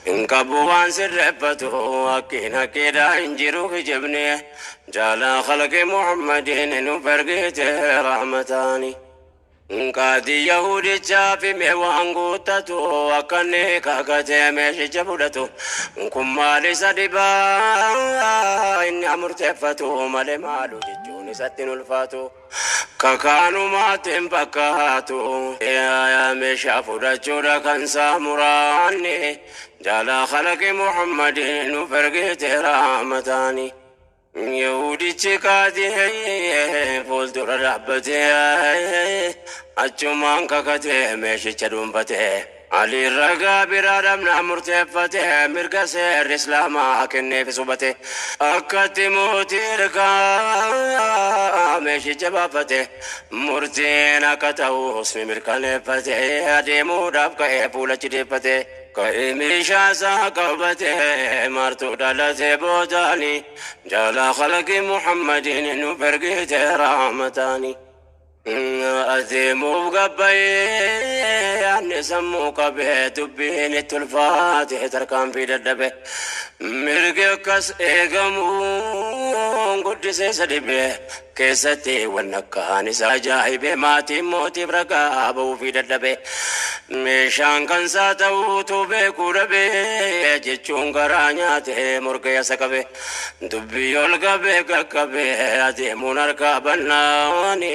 Hin qabu waan sirreeffatu hakkiin hakkiidha hin jiru kijibni jaalaa khalqi Muhammadiin nuuf ergite rahmataani. Qaadii Yahudichaa fi mee waan guuttatu akka inni kakatee meeshicha fudhatu kun maal isa dhibaa inni murteeffatu malee maalu jechuun isatti hin ulfaatu. Kakaanumaatti hin fakkaatu meeshaa fudhachuudha kan saamuraanni jaalaa khalaqi Muhammadiin nuuf ergite rahmataani. Yahudichi kaatee fuuldura dhaabbatee achumaan kakatee meeshicha dhuunfatee Ali ragaa biraa dhabnaa murteeffatee mirga seerri islaamaa kenneef hubate akkatti mootii ergaa meeshicha baafate murtiin akka ta'us ni mirkaneeffate adeemuudhaaf ka'ee fuulachi deeffate ka'ee meeshaa isaa qabate martuu dhalatee boodaani jaalaa khalaqi Muhammadiin nuuf ergite rahmataani. Adeemuuf gabbayee anni sammuu qabee dubbiin itti ulfaate tarkaanfii dadhabe. Mirgi akkas eegamuun guddisee isa dhibee keessatti wanni akkaan isa ajaa'ibee maatiin mootiif ragaa ba'uufii dadhabe. Meeshaan kan isaa ta'uutu beekuu dhabee jechuun garaa nyaate morga yasa qabe. Dubbii ol qabee qaqqabee adeemuun harkaa bannaani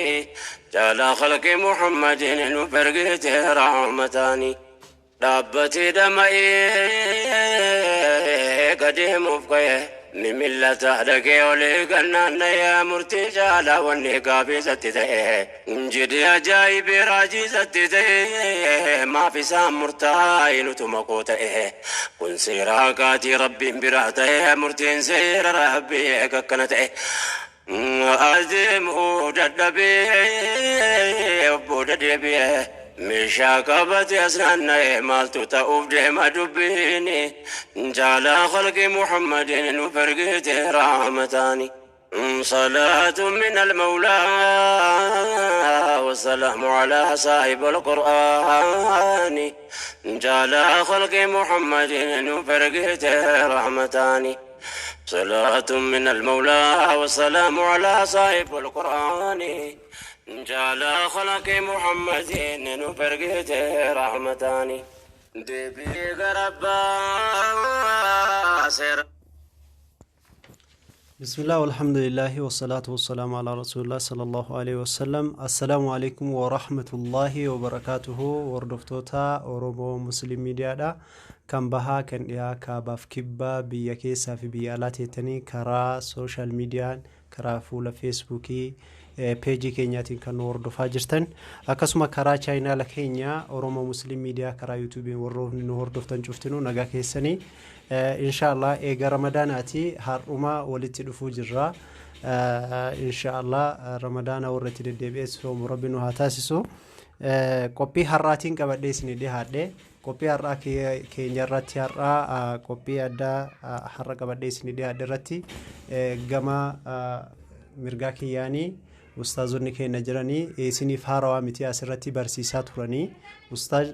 jaalaa khalqi Muhammadiin nuuf ergite rahmataani. Dhaabbatee dhama'ee gadeemuuf ka'e ni millata dhagee olii gannaanna'ee murtii jaalaa wanni gaafii isatti ta'e jedhee ajaa'ibee raajii isatti ta'e maaf isaan murtaa'e nutuma koo ta'e kun seera haqaatii rabbiin biraa ta'e murtiin seera rabbii akkana ta'e. Adeemuu dadhabee booda deebi'ee meeshaa qabate as naanna'ee maaltu ta'uuf deema dubbiini jaalaa khalqi Muhammadiin nuuf ergite rahmataani. صلاة من المولى والسلام على صاحب القرآن جعل خلق محمد نفرقت رحمتان صلاة من المولى والسلام على صاحب القرآن جعل خلق محمد نفرقت رحمتان دبي غربا سر بسم الله والحمد لله والصلاة والسلام على رسول الله صلى الله عليه وسلم. السلام عليكم ورحمة الله وبركاته. Hordoftoota Oromoo Muslim Miidiyaadha. Kan bahaa, kan dhiyaa, kaabaaf kibbaa, biyya keessaa fi biyya alaa teettanii karaa social miidiyaan, karaa fuula Feesbuukii peejii keenyaatiin kan nu hordofaa jirtan, akkasuma karaa chaayinaala keenya Oromoo Muslim Miidiyaa karaa Yuutuubiin warroonni nu hordoftan cuftinuu nagaa keessanii. Inshaallah eega Ramadaanaati har'uma walitti dhufuu jirra. Inshaallah Ramadaana warra itti deddeebi'ee soomu Rabbi nu haa taasisu. Qophii har'aatiin qabadhee isinii dhiyaadhe. Qophii har'aa keenya irratti har'aa qophii addaa har'a qabadhee isinii dhiyaadhe irratti gama mirgaa kiyyaanii ustaazonni keenya jiranii isiniif haarawaa miti, asirratti barsiisaa turanii, Ustaaz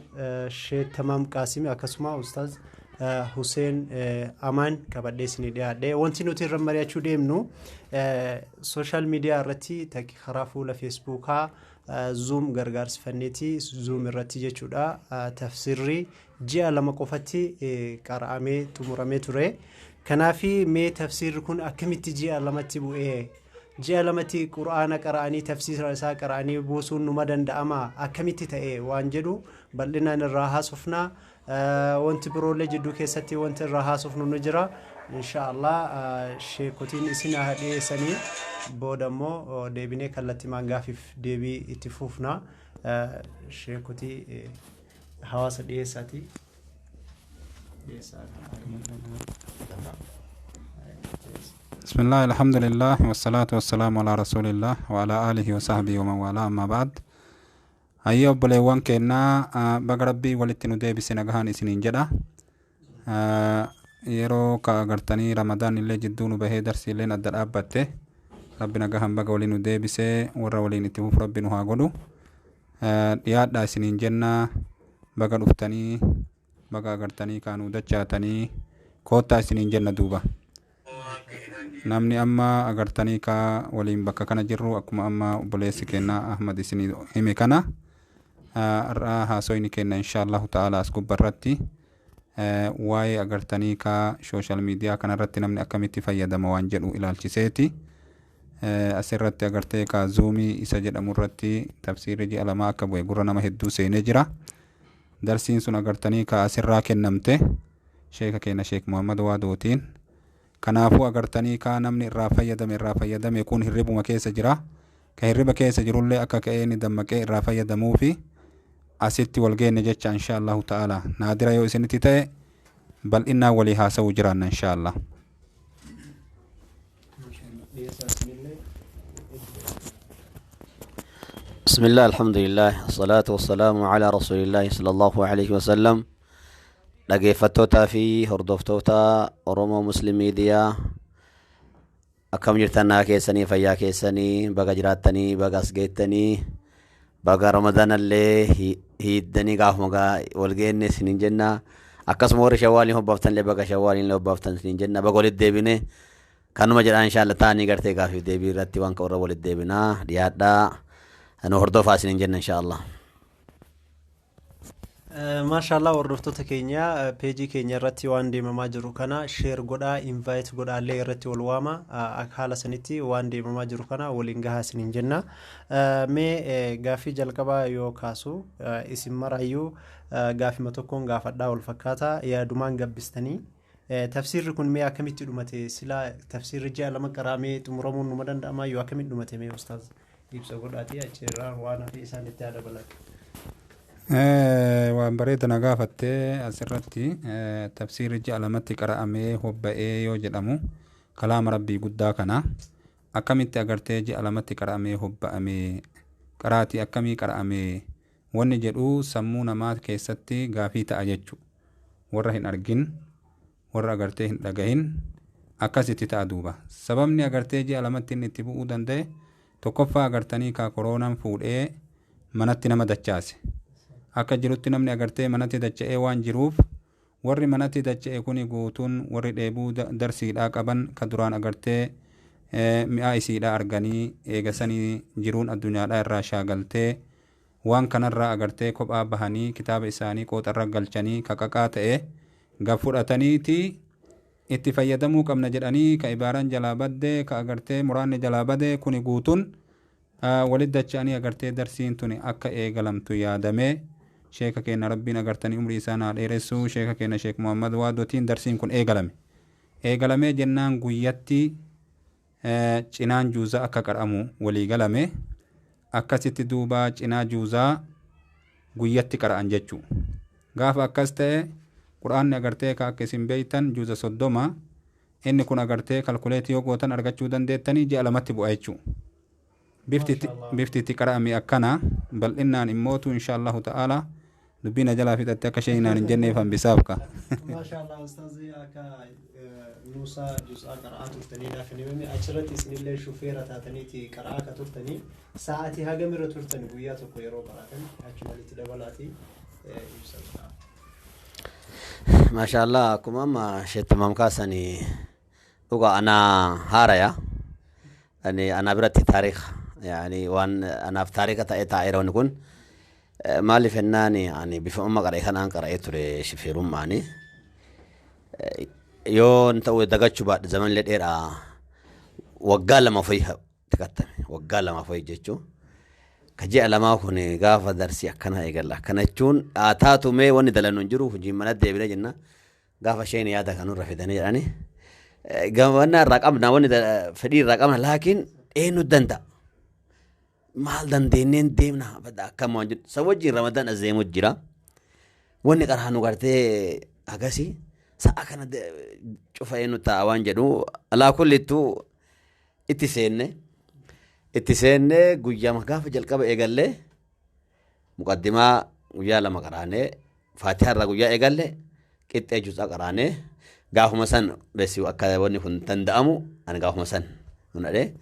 Sheek Tamaam Qaasim akkasuma Ustaaz Huseen Amaan qabadhee isinii dhiyaadhe. Wanti nuti irra mari'achuu deemnu social miidiyaa irratti karaa fuula Feesbuukaa Zoom gargaarsifanneeti, Zoom irratti jechuudha, tafsirri ji'a 2 qofatti qara'amee xumuramee ture. Kanaafi mee tafsirri kun akkamitti ji'a 2tti bu'ee? Ji'a 2tti Qur'aana qara'anii tafsiira isaa qara'anii buusuun numa danda'ama? Akkamitti ta'e waan jedhu bal'inaan irraa haasofna. Wanti biroollee jidduu keessatti wanti irraa haasofnu nu jira. Inshaallah sheekotiin isin haa dhiyeessanii, booda immoo deebinee kallattimaan gaafiif deebii itti fufna. Sheekotii hawaasa dhiyeessaati. Dhiyeessaa. بسم الله، الحمد لله، والصلاة والسلام على رسول الله وعلى آله وصحبه ومن والاه، أما بعد. Hayyee obboleewwan keenyaa, baga Rabbii walitti nu deebise, nagahaan isiniin jedha. Yeroo ka agartanii Ramadaan illee jidduu nu bahee darsiilleen adda dhaabbatte, Rabbi nagahaan baga waliin nu deebisee, warra waliin itti fufu Rabbi nu haa godhu. Dhiyaadhaa isiniin jenna, baga dhuftanii. Baga agartanii kaanuu dachaatanii koottaa isiniin jenna. Duuba namni amma agartanii kaa waliin bakka kana jirru, akkuma amma obboleessi keenna Ahmad isinii hime kana, har'a haasoyni kenna insha Allahu ta'ala as gubbarratti waa'ee agartanii kaa social media kanarratti namni akkamitti fayyadama waan jedhu ilaalchiseeti. Asirratti agartee kaa Zoomii isa jedhamu irratti tafsiirri ji'a 2 akka bu'e gurra nama hedduu seenee jira. Darsiin sun agartanii kaa asirraa kennamte sheeka keenya Sheek Muhammad Waadootiin. Kanaafuu agartanii kaa namni irraa fayyadame kun hirribuma keessa jira. Ka hirriba keessa jirullee akka ka'ee inni dammaqee irraa fayyadamuufi asitti wal geenne jecha insha Allahu ta'ala. Naadira yoo isinitti ta'e bal'inaan walii haasa'uu jiraanna insha Allah. بسم الله، الحمد لله، الصلاة والسلام على رسول الله صلى الله عليه وسلم. Dhaggeeffattootaa fi hordoftoota Oromoo Muslim Media, akkam jirtan? Naa keessanii, fayyaa keessanii? Baga jiraattanii, baga as geettanii, baga Ramadaanallee hiiddanii gaafuma wal geenne isiniin jenna. Akkasuma warri Shawwaaliin hobbaaftan illee baga Shawwaaliin illee hobbaaftan isiniin jenna. Baga walitti deebine kanuma jedhaan. Inshaalla ta'anii gartee gaafiif deebii irratti waan warra walitti deebinaa dhiyaadhaa, nu hordofaa isiniin jenna inshaallah. Maashaallah, hordoftoota keenya, peejii keenya irratti waan deemamaa jiru kana share godhaa, invite godhaallee irratti wal waama. Akka haala sanitti waan deemamaa jiru kana waliin gahaa isiniin jenna. Mee gaaffii jalqabaa yoo kaasu, isin maraayyuu gaafima tokkoon gaafadhaa, wal fakkaata yaadumaan gabbistanii. Tafsiirri kun mee akkamitti dhumate? Silaa tafsiirri ji'a 2 qaraamee xumuramuun numa danda'ama yoo akkamitti dhumate? Mee ustaaz ibsa godhaatii achirraa waan hafe isaan itti haa dabalan. Waan bareeda na gaafattee. Asirratti tafsiirri ji'a 2tti qara'amee hobba'ee yoo jedhamu, kalaama rabbii guddaa kana akkamitti agartee ji'a 2tti qara'amee hobba'amee, qaraatii akkamii qara'amee wanni jedhu sammuu namaa keessatti gaafii ta'a jechu. Warra hin argin, warra agartee hin dhagahin akkasitti ta'a. Duuba sababni agartee ji'a 2tti inni itti bu'uu danda'e, tokkoffaa agartanii kaa koroonaan fuudhee manatti nama dachaase. Akka jirutti namni agartee manatti dacha'ee waan jiruuf, warri manatti dacha'e kuni guutuun warri dheebuu darsiidhaa qaban, ka duraan agartee mi'aa isiidhaa arganii eegasanii jiruun addunyaadhaa irraa shaagaltee, waan kanarraa agartee kophaa bahanii kitaaba isaanii qooxarra galchanii ka qaqaa ta'e gab fudhataniiti itti fayyadamuu qabna jedhanii, ka ibaaraan jalaa baddee, ka agartee muraanni jalaa badee kuni guutuun walit dacha'anii agartee darsiin tuni akka eegalamtu yaadamee, sheeka keenya rabbiin agartanii umrii isaan haa dheeressuu, sheeka keenya Sheek Muhammad Waadotiin darsiin kun eegalame. Eegalamee jennaan guyyatti cinaan juuzaa akka qara'amu walii galame. Akkasitti duuba cinaa juuzaa guyyatti qara'an jechuu. Gaafa akkas ta'e, quraanni agartee ka akka isin beeytan juuza 30. Inni kun agartee calculate yoo gootan argachuu dandeettanii ji'a 2tti bu'a jechuu. Bifti itti qara'ame akkana. Bal'innaan immootu insha Allahu ta'ala dubbiin jalaa fixatte akka isheen hin jenneef hambisaaf ka. Maashaallah ustaazii, akka nuusaa juz'aa qara'aa turtaniidha kan himame. Achirratti isinillee shufeera taataniiti qara'aa akka turtanii, sa'aatii hagamirra turtan guyyaa tokko yeroo qara'atan? Achumanitti dabalaati ibsa godhaa. Maashaallah, akkuma amma sheettumam kaasanii, dhuga anaa haaraya. Ani anaa biratti taariika, yaani waan anaaf taariika ta'e taa'eera wanni kun. Maaliif jennaan, ani bifa amma qara'e kanaan qara'ee ture shifeerummaani. Yoo ta'u dagachuu baadhe zamanillee dheeraa, waggaa 2 fa'i tikattame, waggaa 2 fa'i jechuun. Ka ji'a 2 kun gaafa darsii akkana eegalla. Akkana jechuun haa taatu, mee wanni dalannu hin jiru, hojiin mana deebine jenna. Gaafa isheen yaada kanurra fidanii jedhani. Gamannaa irraa qabna, wanni fedhii irraa qabna, laakiin eenyu danda'a? Maal dandeenyeen deemna akkam waan jedhu. Sa wajjin Ramadaan as deemu jira. Wanni qaraanu gartee agasii sa'a kana cufa eenyu ta'a waan jedhu, alaa kullittuu itti seenne. Itti seenne, guyyaa gaafa jalqaba eegallee muqaddimaa guyyaa 2 qaraanee, faatihaa irraa guyyaa eegalle qixxee juz'a qaraanee, gaafuma san beesi akka wanni kun danda'amu ani gaafuma san hunadhee.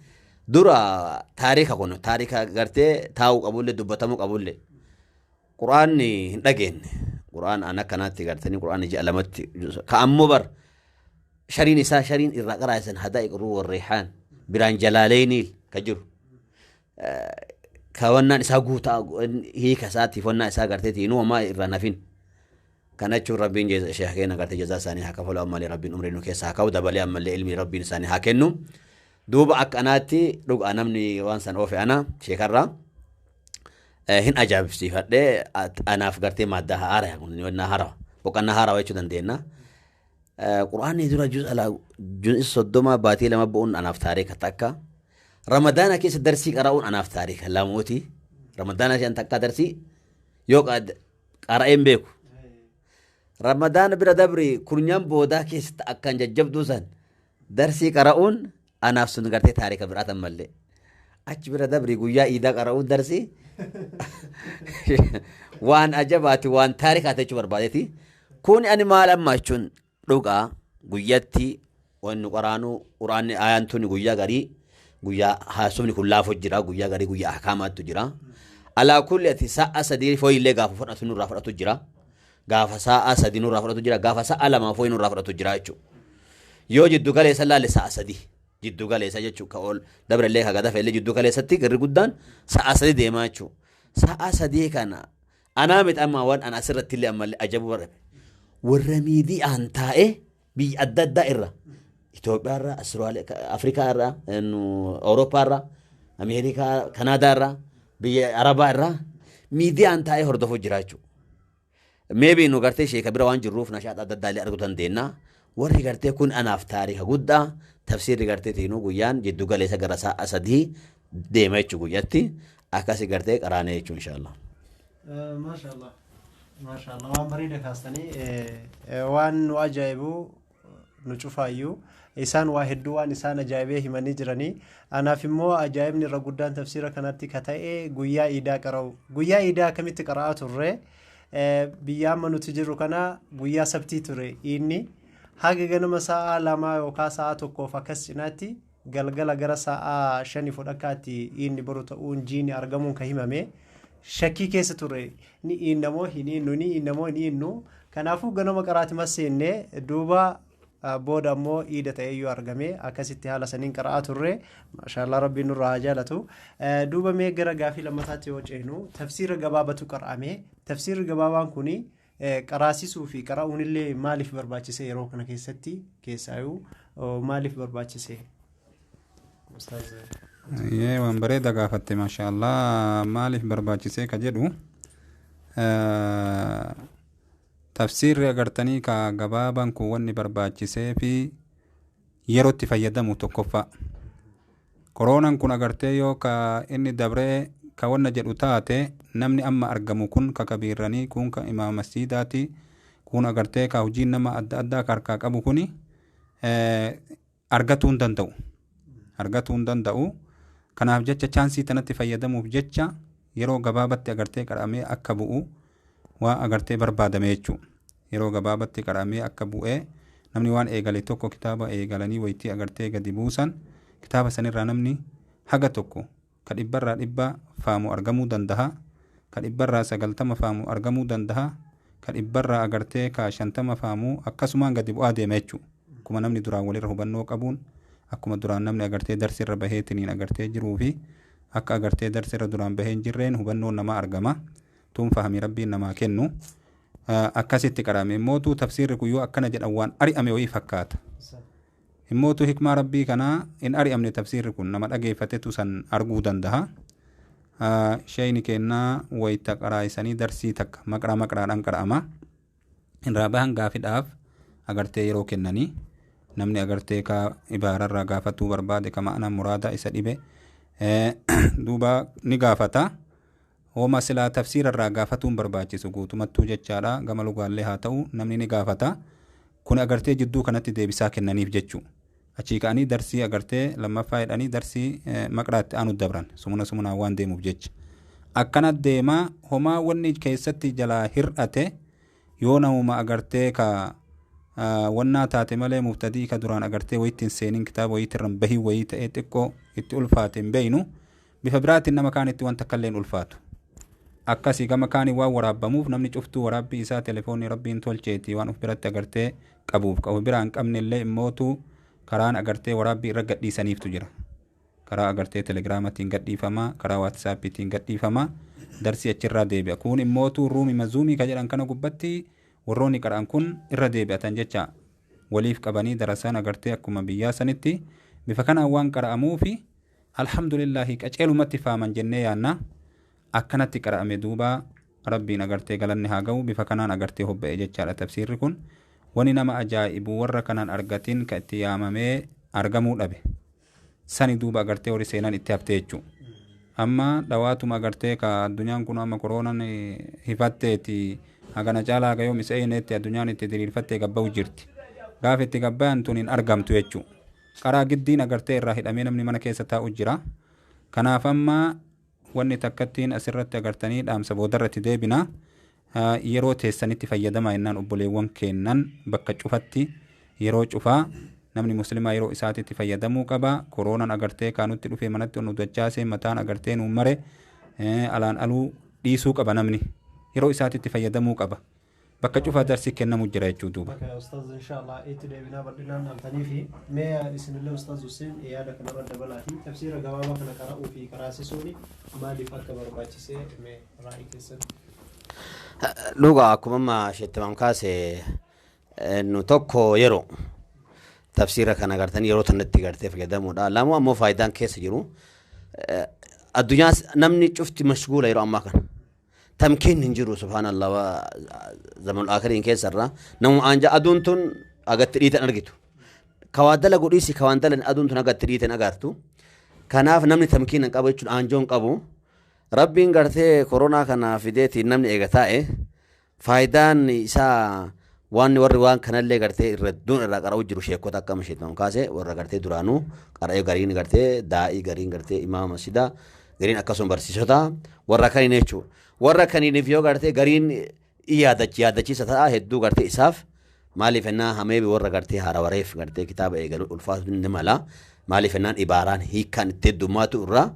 Dura taariika kun taariika gartee taa'uu qabullee dubbatamuu qabullee, quraanni hin dhageenye. Qur'aan an akkanaatti gartanii qur'aanni ji'a lamatti ka ammoo bar shariin isaa shariin irraa qaraasan hadaa'iq ruu warreexaan biraan jalaaleyniil ka jiru. Ka wannaan isaa guutaa hiika isaatiif wannaa isaa garteeti inuu homaa irraa nafin. Kana jechuun Rabbiin sheekh keenya gartee jazaa isaanii haa kafalu, ammallee Rabbiin umrii nu keessa haa ka'u, dabalee ammallee ilmi Rabbiin isaanii haa kennu. Duuba akkanaatti dhugaa namni waan san oofe ana sheekarraa hin ajaa'ibsiifadhee, anaaf gartee maaddaa haaraa kun wannaa haaraa boqonnaa haaraa jechuu dandeenya. Qur'aanni dura juz'i 30 baatii 2 bu'uun anaaf taariika takka. Ramadaana keessa darsii qara'uun anaaf taariika lamuuti. Ramadaana shan takka darsii yoo qara'een beeku. Ramadaana bira dabri kurnyaan boodaa keessatti akkaan jajjabduu san darsii qara'uun anaaf sun gartee taariika biraatan mallee. Achi bira dabri guyyaa iidaa qara'uun darsii waan ajabaati, waan taarikaati jechuu barbaadeeti. Kun ani maal amma jechuun dhugaa guyyatti wanni qaraanu quraanni ayaan tuni guyyaa garii guyyaa haasofni kun laafu jira, guyyaa garii guyyaa ahkaamaattu jira. Alaa kulli ati sa'a 3 fooyillee gaafa fudhatu nurraa fudhatu jira. Gaafa sa'a 3 nurraa fudhatu jira, gaafa sa'a 2 fooyi nurraa fudhatu jira jechuudha. Yoo jiddu galeessa laalle sa'a 3 jiddu galeessa jechuudha, ka ol dabrellee ka gadafe illee jiddu galeessatti garri guddaan sa'a 3 deemaa jechuudha. Sa'a 3 kana anaa miti amma waan ana asirratti illee ammallee ajabu barate. Warra miidiyaan taa'ee biyya adda addaa irra Itoophiyaa irraa, Austraaliyaa, Afrikaa irraa, Awurooppaa irraa, Ameerikaa, Kanaadaa irraa, biyya Arabaa irraa miidiyaan taa'ee hordofuu jira jechuudha. Maybe nu gartee sheeka bira waan jirruuf nashaata adda addaa illee arguu dandeenya. Warri gartee kun anaaf taariika guddaa, tafsiirri gartee tiinuu guyyaan jiddu galeessa gara sa'a 3 deema jechuudha guyyatti. Akkasi gartee qaraanee jechuudha inshaallah. Maashaallah. Maashaallah waan bareeda kaastanii, waan nu ajaa'ibu nu cufaayyuu isaan waa hedduu waan isaan ajaa'ibee himanii jiranii. Anaaf immoo ajaa'ibni irra guddaan tafsiira kanatti ka ta'e guyyaa iidaa qara'u. Guyyaa iidaa akkamitti qara'aa turre? Biyya amma nuti jirru kana guyyaa sabtii ture iinni, haga ganama sa'a 2 yookaan sa'a 1f akkas cinaatti galgala gara sa'a 5 fudhakkaatti iinni boru ta'uun jiini argamuun ka himame shakkii keessa ture, ni iinnamoo hin iinnu, ni iinnamoo hin iinnu. Kanaafuu ganama qaraati masseenne, duuba booda ammoo iida ta'eeyyuu argame. Akkasitti haala saniin qara'aa turre. Maashaallah, Rabbiin nurraa haa jaalatu. Duuba mee gara gaafii lammataatti yoo ceenu, tafsiira gabaabatu qara'ame. Tafsiirri gabaabaan kuni qaraasisuu fi qara'uun illee maaliif barbaachise yeroo kana keessatti, keessaayuu maaliif barbaachise? Ustaaz. Yee, waan bareeda gaafatte, maasha Allah. Maaliif barbaachisee ka jedhu, tafsiirri agartanii ka gabaabaan kun wanni barbaachisee fi yerootti fayyadamu tokkoffaa. Koroonan kun agartee yoo ka inni dabree ka wanna jedhu taate, namni amma argamu kun ka kabiirranii kun ka imaama masjiidaati kun agartee ka hojiin nama adda addaa ka harkaa qabu kuni argatuu hin danda'u. Argatuu hin danda'u. Kanaaf jecha chaansii tanatti fayyadamuuf jecha yeroo gabaabatti agartee qara'amee akka bu'u waa agartee barbaadame jechuudha. Yeroo gabaabatti qara'amee akka bu'ee namni waan eegale tokko kitaaba eegalanii wayitii agartee gadi buusan kitaaba sanirraa namni haga tokko ka dhibbarraa 100 faamu argamuu danda'a. Ka dhibbarraa 90 faamu argamuu danda'a. Ka dhibbarraa agartee ka 50 faamu akkasumaan gadi bu'aa deema jechuudha. Akkuma namni duraan walirra hubannoo qabuun, akkuma duraan namni agartee darsirra baheetiniin agartee jiruu fi akka agartee darsirra duraan bahee hin jirreen hubannoon namaa argama. Tun fahami Rabbiin namaa kennu. Akkasitti qara'ame. Immootu tafsiirri kun yoo akkana jedhan waan ari'ame wayii fakkaata. Immootu hikmaa Rabbii kanaa hin ari'amne, tafsiirri kun nama dhageeffatetu san arguu danda'a. Sheeyni kennaa wayita qaraayisanii darsii takka maqraa maqraadhaan qara'ama. Irraa bahan gaafidhaaf agartee yeroo kennanii namni agartee ka ibaararraa gaafatuu barbaade, ka ma'anaa muraadaa isa dhibe duuba ni gaafata. Hooma silaa tafsiirarraa gaafatuun barbaachisu guutumattuu jechaadha, gama lugaallee haa ta'u namni ni gaafata. Kun agartee jidduu kanatti deebisaa kennaniif jechuu. Achii ka'anii darsii agartee lammaffaa jedhanii darsii maqraatti aanu dabran sumuna sumunaan waan deemuuf jecha. Akkana deemaa homaa wanni keessatti jalaa hir'ate yoo namuma agartee ka wannaa taate malee, mubtadii ka duraan agartee wayitti hin seenin, kitaaba wayiitti irra hin bahin wayii ta'ee xiqqoo itti ulfaate hin beeynu. Bifa biraatiin nama kaanitti wanta akkallee hin ulfaatu. Akkasii gama kaanii waan waraabbamuuf namni cuftuu waraabbii isaa telefoonni rabbiin tolcheeti waan of biratti agartee qabuuf qabu biraa hin qabne illee immootu karaan agartee waraabbii irra gadhiisaniiftu jira. Karaa agartee telegiraamatiin gadhiifama, karaa waatisaappiitiin gadhiifama, darsii achirraa deebi'a. Kun immootu ruumi mazuumii ka jedhan kana gubbatti warroonni qara'an kun irra deebi'atan jecha waliif qabanii darasaan agartee akkuma biyyaa sanitti bifa kanaan waan qara'amuufi alhamdulillaahi qaceelumatti faaman jennee yaanna. Akkanatti qara'ame duuba rabbiin agartee galanni haa ga'u, bifa kanaan agartee hobba'e jechaadha tafsiirri kun. Wani nama ajaa'ibu warra kanaan argatin ka itti yaamamee argamuu dhabe sani duuba agartee warri seenan itti haftee jechuu. Amma dhawaatuma agartee ka addunyaan kun amma koroonan hifatteeti hagana caalaa haga yoom isa eenetti addunyaan itti diriirfattee gabba'u jirti. Gaafa itti gabbayan tun hin argamtu jechuu. Karaa giddiin agartee irraa hidhamee namni mana keessa taa'u jira. Kanaaf amma wanni takkattiin asirratti agartanii dhaamsa boodarratti deebina. Yeroo teessanitti fayyadamaa jennaan obboleewwan keennan bakka cufatti yeroo cufaa namni muslimaa yeroo isaatitti fayyadamuu qaba. Koroonaan agartee kaanutti dhufee manatti nu dachaasee mataan agartee nu mare alaan aluu dhiisuu qaba namni yeroo isaatitti fayyadamuu qaba. Bakka cufaa darsii kennamu jira jechuu duuba. Bakka ustaaz inshallah itti deebinaa bal'inaan dhamtanii fi mee isinillee ustaaz Hussein yaada kanarra dabalaatii tafsiira gabaabaa kana qara'uu fi qaraasisuun maaliif akka barbaachisee mee raa'ii keessatti. Dhugaa akkuma amma sheettimaam kaase nu tokko yeroo tafsiira kana gartanii yeroo tanatti gartee fayyadamuudha. Lama ammoo faayidaan keessa jiru addunyaa namni cufti mashguula yeroo ammaa kana. Tamkiin hin jiru subhaanallah zaman akiriin keessarra namuma anja aduun tun agatti dhiitan argitu. Kawaa dalagu dhiisi kawaan dalan aduun tun agatti dhiitan agartu. Kanaaf namni tamkiin hin qabu jechuun aanjoo hin qabu. Rabbiin gartee koronaa kana fideetiin namni eega taa'e faayidaan isaa waan warri waan kanallee gartee irra duun irraa qara'u jiru sheekota akka masheetan kaase warra gartee duraanuu qara'ee gariin gartee daa'ii gariin gartee imaama masjidaa gariin akkasuma barsiisota warra kaniin jechuudha. Warra kaniiniif yoo gartee gariin yaadachiisa ta'a hedduu gartee isaaf maaliif ennaa hameebi warra gartee haarawareef gartee kitaaba eegalu ulfaatu ni mala maaliif ennaan ibaaraan hiikkaan itti heddummaatu irraa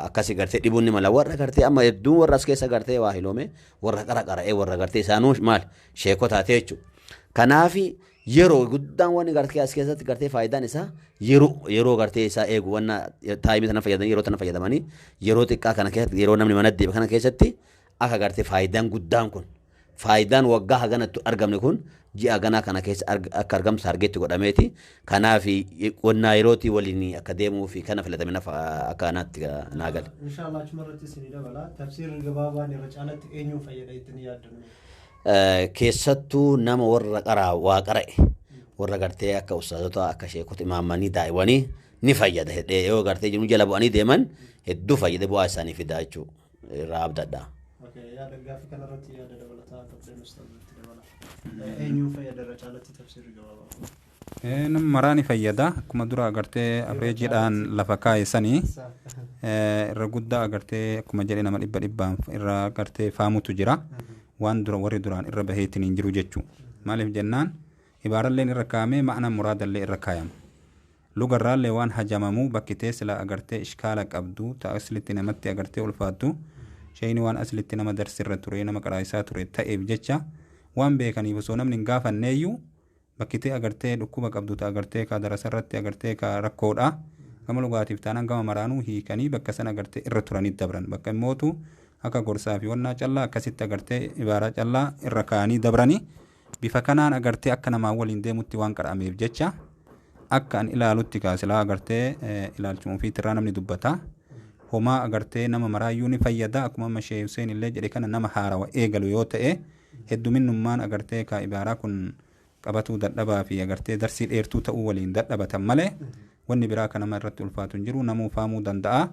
akkasii gartee dhibuun ni mala warra gartee amma hedduun warra as keessa gartee waa hiloome warra qara qara'ee warra gartee isaanuu maal sheekoo taatee jechuudha. Kanaafi yeroo guddaan wanni gartee as keessatti gartee faayidaan isaa yeroo gartee isaa eegu wanna taayimii tana fayyadamanii yeroo tana fayyadamanii yeroo xiqqaa kana keessatti yeroo namni mana deebi'e kana keessatti akka gartee faayidaan guddaan kun faayidaan waggaa haganatti argamne kun ji'a haganaa kana keessa akka argamtu targeetti godhameeti. Kanaaf qonnaa yerootii waliin akka deemuu fi kana filatame nafa akka kanaatti naa gale. Inshallah achuma irratti isinii dabala. Tafsiirri gabaabaan irra caalatti eenyuun fayyada jettanii yaaddan? Keessattuu nama warra qaraa waa qara'e warra gartee akka ustaazota akka sheekota imaammanii daa'iwanii ni fayyada hedhee yoo gartee jiru jala bu'anii deeman hedduu fayyada bu'aa isaanii fida jechuudha irraa abdadha. Yaada gaaffii kanarratti yaada dabalataa qabdan ustaazitti dabala. Eenyuun fayyada irra caalatti tafsiirri gabaabaa? Nama maraa ni fayyada akkuma dura agartee afreejiidhaan lafa kaa'e sanii irra guddaa agartee akkuma jedhe nama dhibba dhibbaan irra agartee faamutu jira. Waan dura warri duraan irra baheetiin hin jiru jechuu. Maaliif jennaan ibaaralleen irra kaa'amee ma'ana muraadallee irra kaayama. Lugarraallee waan hajamamuu bakki tee sila agartee ishkaala qabdu ta aslitti namatti agartee ulfaattu shayni waan aslitti nama darsirra ture nama qaraa'isaa ture ta'eef jecha waan beekaniif osoo namni hin gaafanneeyyuu bakki tee agartee dhukkuba qabdu ta agartee ka darasarratti agartee ka rakkoodha. Gama lugaatiif taanaan gama maraanuu hiikanii bakka sana agartee irra turanii dabran bakka immootu akka gorsaa fi wannaa callaa akkasitti agartee ibaaraa callaa irra kaa'anii dabranii bifa kanaan agartee akka namaa waliin deemutti waan qara'ameef jecha akka an ilaalutti kaasilaa agartee ilaalchuma ofiitirraa namni dubbata. Homaa agartee nama maraayyuu ni fayyada akkuma amma Sheeh Hussein illee jedhe kana nama haarawa eegalu yoo ta'e hedduminnummaan agartee ka ibaaraa kun qabatuu dadhabaa fi agartee darsii dheertuu ta'uu waliin dadhabatan malee wanni biraa kan nama irratti ulfaatu hin jiru namuu faamuu danda'a.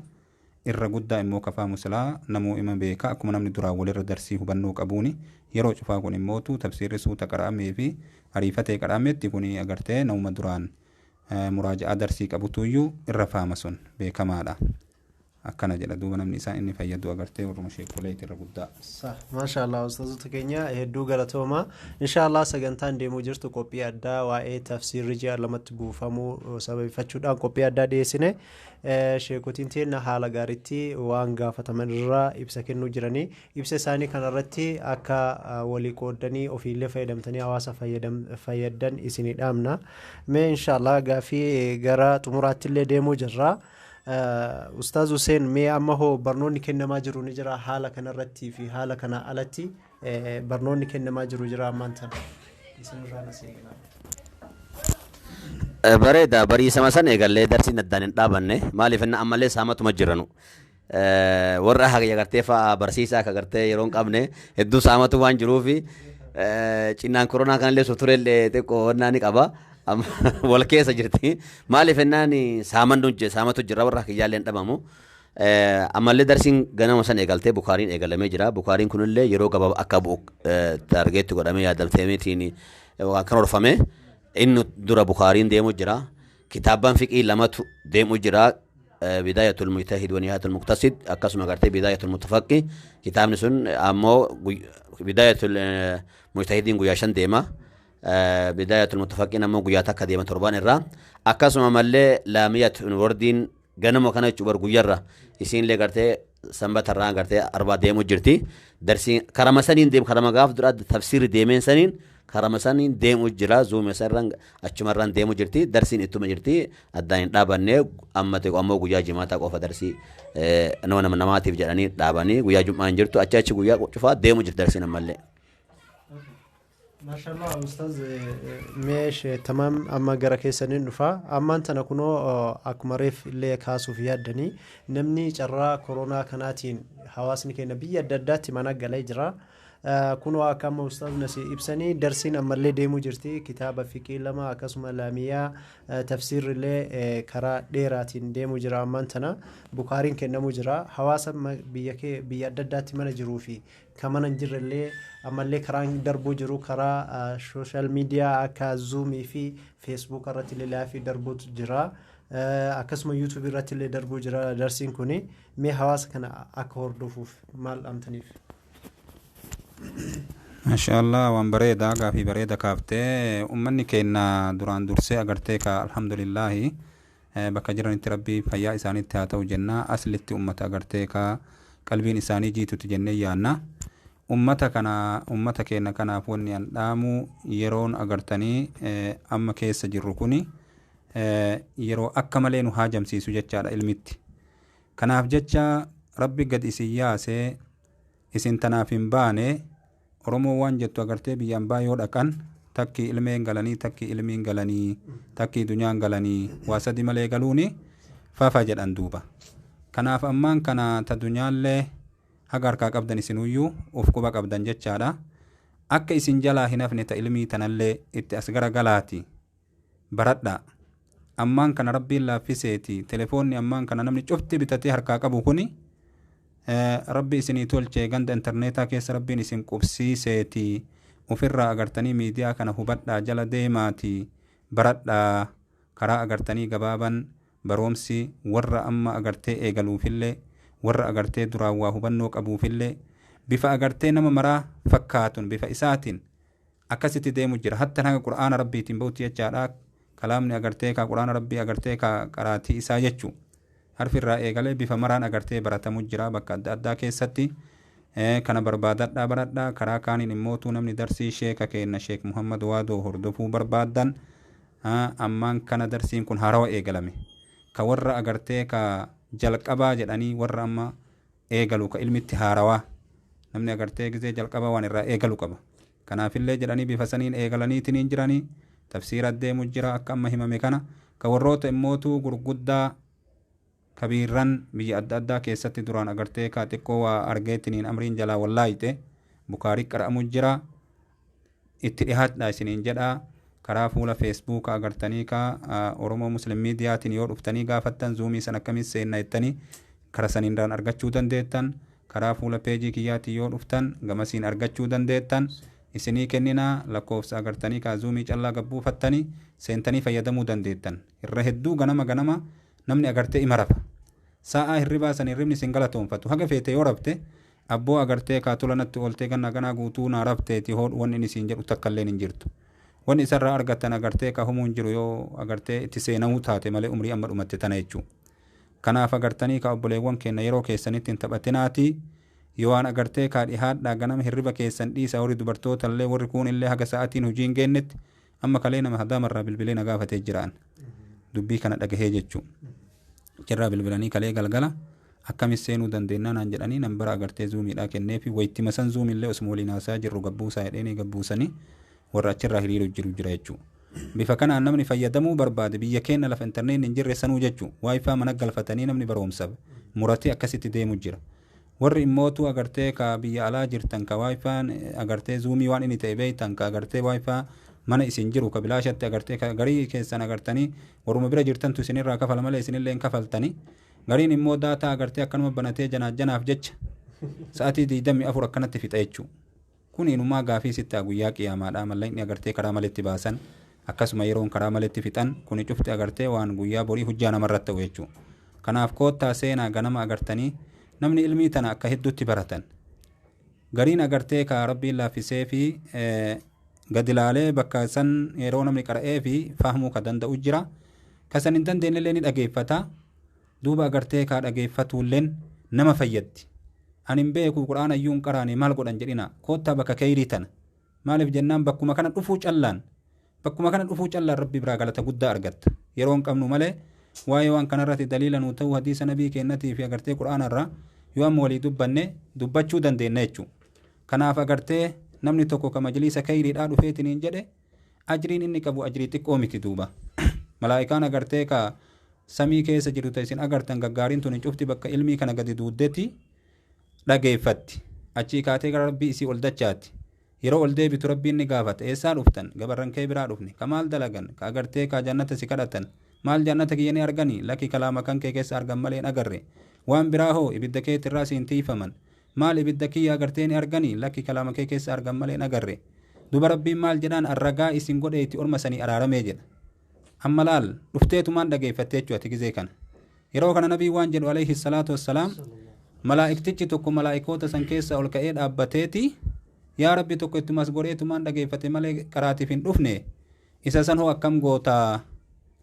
Irra guddaa immoo ka faamu silaa namuu ima beeka akkuma namni duraan walirra darsii hubannoo qabuuni yeroo cufaa kun immootu tafsiirri suuta qara'amee fi ariifatee qara'ametti kun agartee namuma duraan muraaja'aa darsii qabutuyyuu irra faama sun beekamaadha. Akkana jedha duuba namni isaan inni fayyadu agartee warruma sheekoleeti irra guddaa. Maasha Allah, ustaazota keenya hedduu galatooma. Insha Allah sagantaan deemuu jirtu qophii addaa waa'ee tafsiirri ji'a lamatti buufamuu sababeeffachuudhaan qophii addaa dhiyeessine. Sheekotiin teenna haala gaariitti waan gaafataman irraa ibsa kennuu jiranii, ibsa isaanii kanarratti akka walii qooddanii ofiillee fayyadamtanii hawaasa fayyaddan isinii dhaamna. Mee insha Allah gaafii gara xumuraattillee deemuu jirra. Ustaaz Hussein, mee amma hoo barnoonni kennamaa jiru ni jira haala kanarratti fi haala kana alatti barnoonni kennamaa jiru jira ammaan tana? Isinirraa nas eegala. Bareeda, bariisama san eegallee darsiin addaan hin dhaabanne. Maaliif inni ammallee saamatuma jiranu. Warra hagayya gartee fa'a barsiisaa akka gartee yeroo hin qabne hedduu saamatu waan jiruufi cinnaan koronaa kanallee suturellee xiqqoo wannaa ni qaba. Wal keessa jirti. Maaliif ennaan saamannu saamatu jira, warra hagayyaallee hin dhabamu. Ammallee darsiin ganama san eegaltee Bukaariin eegalamee jira. Bukaariin kunillee yeroo gabaabaa akka bu'u target godhamee yaadamteetiin waan kan horfame. Inni dura Bukaariin deemu jira. Kitaabban fiqii lamatu deemu jira. Bidaayatul Mujtahid wa Nihayatul Muqtasid, akkasuma gartee Bidaayatul Mutafaqqi. Kitaabni sun ammoo Bidaayatul Mujtahidiin guyyaa 5 deema. Bidaayatul Mutafaqqiin ammoo guyyaa 1 deema torban irraa. Akkasuma mallee Laamiyat Wardiin ganama kana jechuun bar guyyarra isiinillee gartee sanbatarraa gartee arbaa deemu jirti. Darsiin karama saniin deemu, karama gaaf dura tafsiirri deemeen saniin karama saniin deemu jira. Zuuma isarraan achumarraan deemu jirti. Darsiin ittuma jirti. Addaan hin dhaabanne. Amma xiqqoo ammoo guyyaa jimaataa qofa darsii nama namaatiif jedhanii dhaabanii, guyyaa jum'aa hin jirtu. Achi achi guyyaa cufaa deemu jirti darsiin ammallee. Maashallah ustaaz, meesh tamaam, amma gara keessaniin dhufa. Ammaan tana kunoo akkuma reef illee kaasuuf yaaddanii, namni carraa koronaa kanaatiin hawaasni keenya biyya adda addaatti mana galee jira. Kunoo akka amma ustaaz nasi ibsanii darsiin ammallee deemuu jirti. Kitaaba fiqii lama, akkasuma laamiyaa, tafsiirri illee karaa dheeraatiin deemuu jira. Ammaan tana Bukaariin kennamuu jira. Hawaasa biyya kee biyya adda addaatti mana jiruu fi kan mana hin jirre illee ammallee karaan darbuu jiru karaa social media akka Zoomii fi Facebook irratti illee live darbuutu jira. Akkasuma YouTube irratti illee darbuu jira darsiin kuni. Mee hawaasa kana akka hordofuuf maal dhaamtaniif? Maashaallah, waan bareedaa, gaafii bareeda kaaftee. Ummanni keenya duraan dursee agartee ka alhamdulillaahi bakka jiranitti Rabbii fayyaa isaaniitti haa ta'u jenna. Aslitti ummata agartee ka qalbiin isaanii jiitutti jennee yaanna. Ummata kana, ummata keenya kanaaf wanni an dhaamu, yeroon agartanii amma keessa jirru kuni yeroo akka malee nu haajamsiisu jechaadha ilmitti. Kanaaf jecha Rabbi gad isin yaasee isin tanaaf hin baane. Oromoo waan jettu agartee biyyaan baa yoo dhaqan, takki ilmeen galanii, takki ilmiin galanii, takki dunyaan galanii, waa sadi malee galuuni fafa jedhan duuba. Kanaaf ammaan kana ta dunyaallee haga harkaa qabdan isinuyyuu uf quba qabdan jechaadha. Akka isin jalaa hin hafne ta ilmii tanallee itti as gara galaati baradhaa. Ammaan kana Rabbiin laaffiseeti telefoonni ammaan kana namni cufti bitatee harkaa qabu kuni Rabbi isinii tolche, ganda intarneetaa keessa Rabbiin isin qubsiiseeti ofirraa agartanii miidiyaa kana hubadhaa, jala deemaati baradhaa. Karaa agartanii gabaaban baroomsi warra amma agartee eegaluufillee, warra agartee duraan waa hubannoo qabuufillee, bifa agartee nama maraa fakkaatun bifa isaatiin akkasitti deemu jira. Hatta haga Qur'aana Rabbiitiin bahutti jechaadha. Kalaamni agartee ka Qur'aana Rabbii agartee ka qaraatii isaa jechuu harfi irraa eegalee bifa maraan agartee baratamu jira bakka adda addaa keessatti. Kana barbaadadhaa baradhaa. Karaa kaaniin immootuu namni darsii sheeka keenna Sheek Muhammad Waadoo hordofuu barbaaddan, ammaan kana darsiin kun haarawa eegalame, ka warra agartee ka jalqabaa jedhanii warra amma eegalu, ka ilmitti haarawaa, namni agartee gizee jalqabaa waan irraa eegalu qaba. Kanaafillee jedhanii bifa saniin eegalaniitiin jiranii tafsiira deemu jira. Akka amma himame kana ka warroota immootuu gurguddaa kabiirran biyya adda addaa keessatti duraan agartee ka xiqqoo waa argeetiniin amriin jalaa wallaayite, Bukaarii qara'amu jira. Itti dhihaadha isiniin jedha. Karaa fuula Feesbuuka agartanii ka Oromoo Muslim Miidiyaatiin yoo dhuftanii gaafattan, Zoomii san akkamiin seenna jettanii, kara saniin argachuu dandeettan. Karaa fuula peejii kiyyaatiin yoo dhuftan gamasiin argachuu dandeettan. Isinii kenninaa lakkoofsa agartanii kaa Zoomii callaa gabbuufattanii seentanii fayyadamuu dandeettan. Irra hedduu ganama ganama namni agartee ima rafa. Sa'aa hirribaa san hirribni sin galatoonfatu. Haga feete yoo rafte, abboo agartee kaa tola natti ooltee ganna ganaa guutuu naa rafteeti hoodhu wanni inni siin jedhu takkalleen hin jirtu. Wanni isarraa argattan agartee kaa humuu hin jiru yoo agartee itti seenamuu taate malee umrii amma dhumatte tana jechuu. Kanaaf agartanii kaa obboleewwan keenna yeroo keessanitti hin taphatinaatii yoo waan agartee kaa dhihaadhaa ganama hirriba keessan dhiisa, warri dubartootallee warri kuunillee haga sa'atiin hujii hin geennetti. Amma kalee nama hadaamarraa bilbilee na gaafatee jiraan dubbii kana dhagahee jechuu. Achirraa bilbilanii kalee galgala akkamis seenuu dandeennaa naan jedhanii nambara agartee zuumiidhaa kenneefi wayittima san zuumillee osuma waliin haasaa jirru gabbuusaa jedheenii gabbuusanii warra achirraa hiriiru jiru jira jechuu. Bifa kanaan namni fayyadamuu barbaade biyya keenya lafa intarneetni hin jirre sanuu jechuu WiFi mana galfatanii namni baroomsa muratee akkasitti deemu jira. Warri immootu agartee ka biyya alaa jirtan ka WiFin agartee zuumii waan inni ta'e beektan, ka agartee WiFi mana isin jiru ka bilaashatti agartee ka garii keessan agartanii warruma bira jirtantu isinirraa kafala malee isinillee hin kafaltanii. Gariin immoo daataa agartee akkanuma banatee janaaf jecha sa'atii 24 akkanatti fixa jechuu. Kun inumaa gaafii sitti guyyaa qiyaamaadha. Mallaqni agartee karaa maletti baasan, akkasuma yeroon karaa maletti fixan, kuni cufti agartee waan guyyaa borii hujjaa namarratti ta'u jechuu. Kanaaf koottaa seenaa ganama agartanii namni ilmii tana akka hedduutti baratan. Gariin agartee ka rabbiin laaffisee fi gadi laalee bakka san yeroo namni qara'ee fi fahmuu ka danda'u jira. Ka san hin dandeenyellee ni dhageeffata. Duuba agartee ka dhageeffatuulleen nama fayyaddi. Ani hin beeku, quraana iyyuu hin qaraane, maal godhan jedhina, koottaa bakka keyrii tana. Maaliif jennaan bakkuma kana dhufuu callaan, bakkuma kana dhufuu callaan rabbi biraa galata guddaa argatta. Yeroo hin qabnu malee waa'ee waan kanarratti daliila nuu ta'uu hadiisa nabii keennatii fi agartee quraana irraa yoo amma walii dubbanne dubbachuu dandeenya jechuudha. Kanaaf agartee namni tokko ka majliisa keyriidhaa dhufeetiniin jedhe ajriin inni qabu ajrii xiqqoo miti duuba. Malaa'ikaan agartee ka samii keessa jiru ta isin agartan gaggaariin tuni cufti bakka ilmii kana gadi duuddeti dhageeffatti. Achii kaatee gara rabbii isii ol dachaatti. Yeroo ol deebitu rabbiin ni gaafata. Eessaa dhuftan? Gabarran kee biraa dhufne. Ka maal dalagan? Ka agartee ka jannata si kadhatan. Maal jannata kiyya ni arganii? Lakki, kalaama kan kee keessa argan malee hin agarre. Waan biraa hoo? Ibidda keetirraa siin tiifaman. Maal ibidda kiyya agartee ni arganii? Lakki, kalaama kee keessa argan malee hin agarre. Duba rabbiin maal jedhaan? Arragaa isin godheeti orma sanii araaramee jedha. Amma laal, dhufteetumaan dhageeffattee jechuudha ati gizee kana. Yeroo kana nabii waan jedhu alayhi salaatu wassalaam, malaa'iktichi tokko malaa'ikoota san keessa ol ka'ee dhaabbateeti yaa rabbi tokko ittumas godheetumaan dhageeffate malee qaraatiif hin dhufne, isa san hoo akkam gootaa?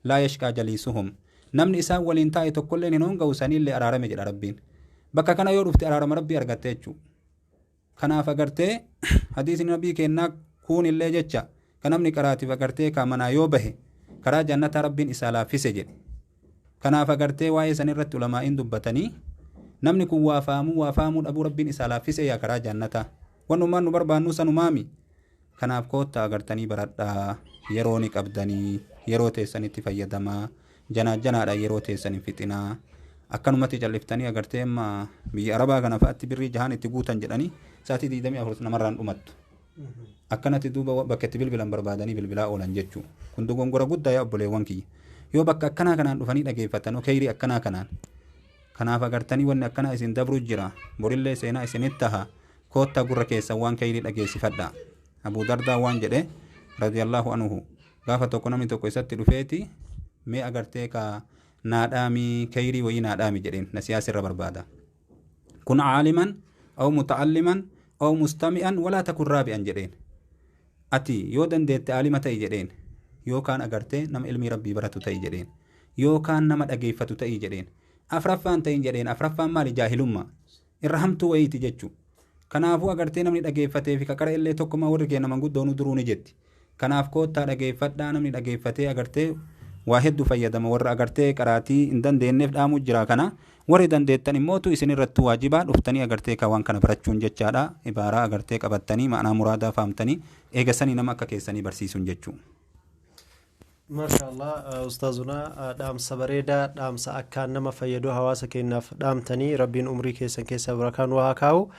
Laa yashqaa jaliisuhum, namni isaan waliin taa'e tokkolleen hin honga'u, saniillee araarame jedha rabbiin. Bakka kana yoo dhufte araarama rabbii argatte jechuudha. Kanaaf agartee hadiisni nabii kennaa kuunillee jecha ka namni qaraatiif agartee ka manaa yoo bahe karaa jannataa rabbiin isaa laaffise jedhe. Kanaaf agartee waa'ee san irratti ulamaa'iin dubbatanii namni kun waa fahamuu waa fahamuu dhabuu rabbiin isaa laaffise yaa karaa jannataa. Wannumaan nu barbaannu sanumaami. Kanaaf koottaa agartanii baradhaa, yeroo ni qabdanii, yeroo teessanitti fayyadamaa, janaa janaadhaan yeroo teessan hin fixinaa. Akkanumatti calliftanii agartee amma biyya arabaa kana fa'aatti birrii jahaan itti guutan jedhanii sa'aatii 24 namarraan dhumattu. Akkanatti duuba bakka itti bilbilan barbaadanii bilbilaa oolan jechuu. Kun dogongora guddaa yaa obboleewwan kiyya. Yoo bakka akkanaa kanaan dhufanii dhageeffatan keyrii akkanaa kanaan. Kanaaf agartanii wanni akkanaa isin dabru jira. Borillee seenaa isinitti taha. Koottaa gurra keessan waan keyrii dhageessifadha. Abuu Dardaa waan jedhe radiyallahu anhu, gaafa tokko namni tokko isatti dhufeeti mee agartee ka naadhaami keyrii wayii naadhaami jedheen nasiyaa sirra barbaada. Kun caaliman aw muta'alliman aw mustami'an walaa takun raabi'an jedheen. Ati yoo dandeette aalima ta'i jedheen, yookaan agartee nama ilmii rabbii baratu ta'i jedheen, yookaan nama dhageeffatu ta'i jedheen. Afraffaan ta'in jedheen. Afraffaan maali? Jaahilummaa. Irra hamtuu wayiiti jechuu. Kanaafuu agartee namni dhageeffatee fi kaqara illee tokkuma warri keenya manguddoonu duruu ni jetti. Kanaaf koottaa dhageeffadhaa, namni dhageeffatee agartee waa hedduu fayyadama. Warra agartee qaraatii hin dandeenyeef dhaamuu jira kana. Warri dandeettan immootu isin irrattuu waajibaa dhuftanii agartee ka waan kana barachuun jechaadha. Ibaaraa agartee qabattanii ma'anaa muraadaa fahamtanii eegasanii nama akka keessanii barsiisuun jechuu. Maashaallah ustaazuna, dhaamsa bareedaa, dhaamsa akkaan nama fayyadu hawaasa keenyaaf dhaamtanii, rabbiin umrii keessan keessa barakaan waa haa kaa'u.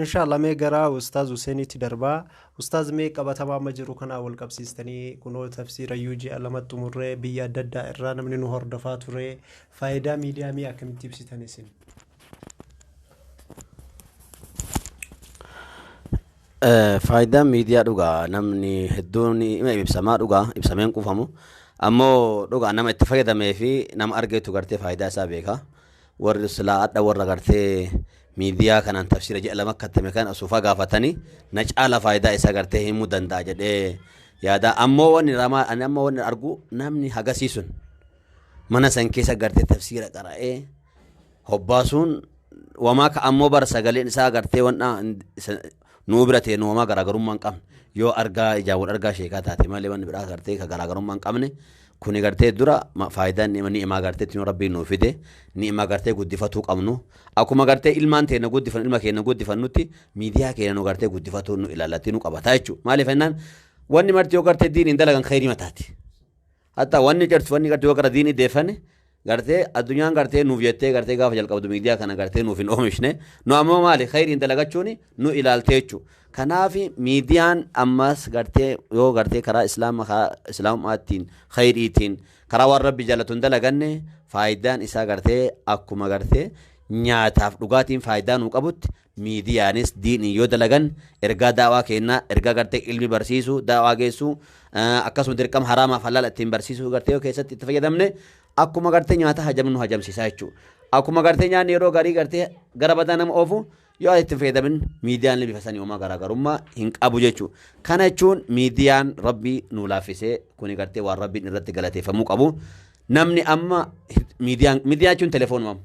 Inshaallah mee gara ustaaz Huseenitti darbaa. Ustaaz, mee qabatamaa amma jiru kanaa wal qabsiistanii kunoo tafsiira ji'a lama xumurree biyya adda addaa irraa namni nu hordofaa ture, faayidaa miidiyaa mee akkamitti ibsitan isin? Faayidaan miidiyaa dhugaa namni hedduun ima ibsamaa, dhugaa ibsameen quufamu. Ammoo dhugaa nama itti fayyadamee fi nama argeetu gartee faayidaa isaa beeka. Warri silaa adha warra gartee miidiyaa kanaan tafsiira ji'a 2 kattame kan asuufaa gaafatanii na caala faayidaa isaa gartee himuu danda'a jedhee yaada. Ammoo wanni ramaa ani amma wanni argu namni hagasii sun mana san keessa gartee tafsiira qara'ee hobbaasuun wamaa ka ammoo bara sagaleen isaa gartee wanna nuu bira ta'e nu wamaa garaagarummaa hin qabne yoo argaa ijaan wal argaa sheekaa taate malee wanni biraa gartee ka garaagarummaa hin qabne. Kuni gartee dura faayidaan ni'imaa gartee ittiin Rabbiin nuu fide, ni'imaa gartee guddifatuu qabnu. Akkuma gartee ilmaan teenya guddifan, ilma keenya guddifannutti miidiyaa keenya nu gartee guddifatuu nu ilaallatee nu qabata jechuudha. Maaliif jennaan, wanni marti yoo gartee diiniin dalagan khayrii mataati. Hatta wanni gartee wanni gartee yoo gara diinii deeffane gartee addunyaan gartee nuuf jettee gartee gaafa jalqabdu miidiyaa kana gartee nuuf hin oomishne. Nu ammoo maali, khayriin dalagachuun nu ilaaltee jechuudha. Kanaaf miidiyaan ammas gartee yoo gartee karaa islaama, karaa islaamummaatiin, khayriitiin, karaa waan Rabbi jaalatu hin dalaganne, faayidaan isaa gartee akkuma gartee nyaataaf dhugaatiin faayidaa nuu qabutti miidiyaanis diiniin yoo dalagan ergaa daawaa kennaa, ergaa gartee ilmi barsiisuu, daawaa geessuu, akkasuma dirqama haraamaaf halaala ittiin barsiisuu gartee yoo keessatti itti fayyadamne akkuma gartee nyaata hajamnu hajamsiisaa jechuudha. Akkuma gartee nyaanni yeroo garii gartee gara badaa nama oofu yoo ati itti hin fayyadamin, miidiyaan bifa sanii homaa garaagarummaa hin qabu jechuudha. Kana jechuun miidiyaan Rabbii nuu laaffisee kuni gartee waan Rabbiin irratti galateeffamuu qabu. Namni amma miidiyaan, miidiyaa jechuun telefoonuma.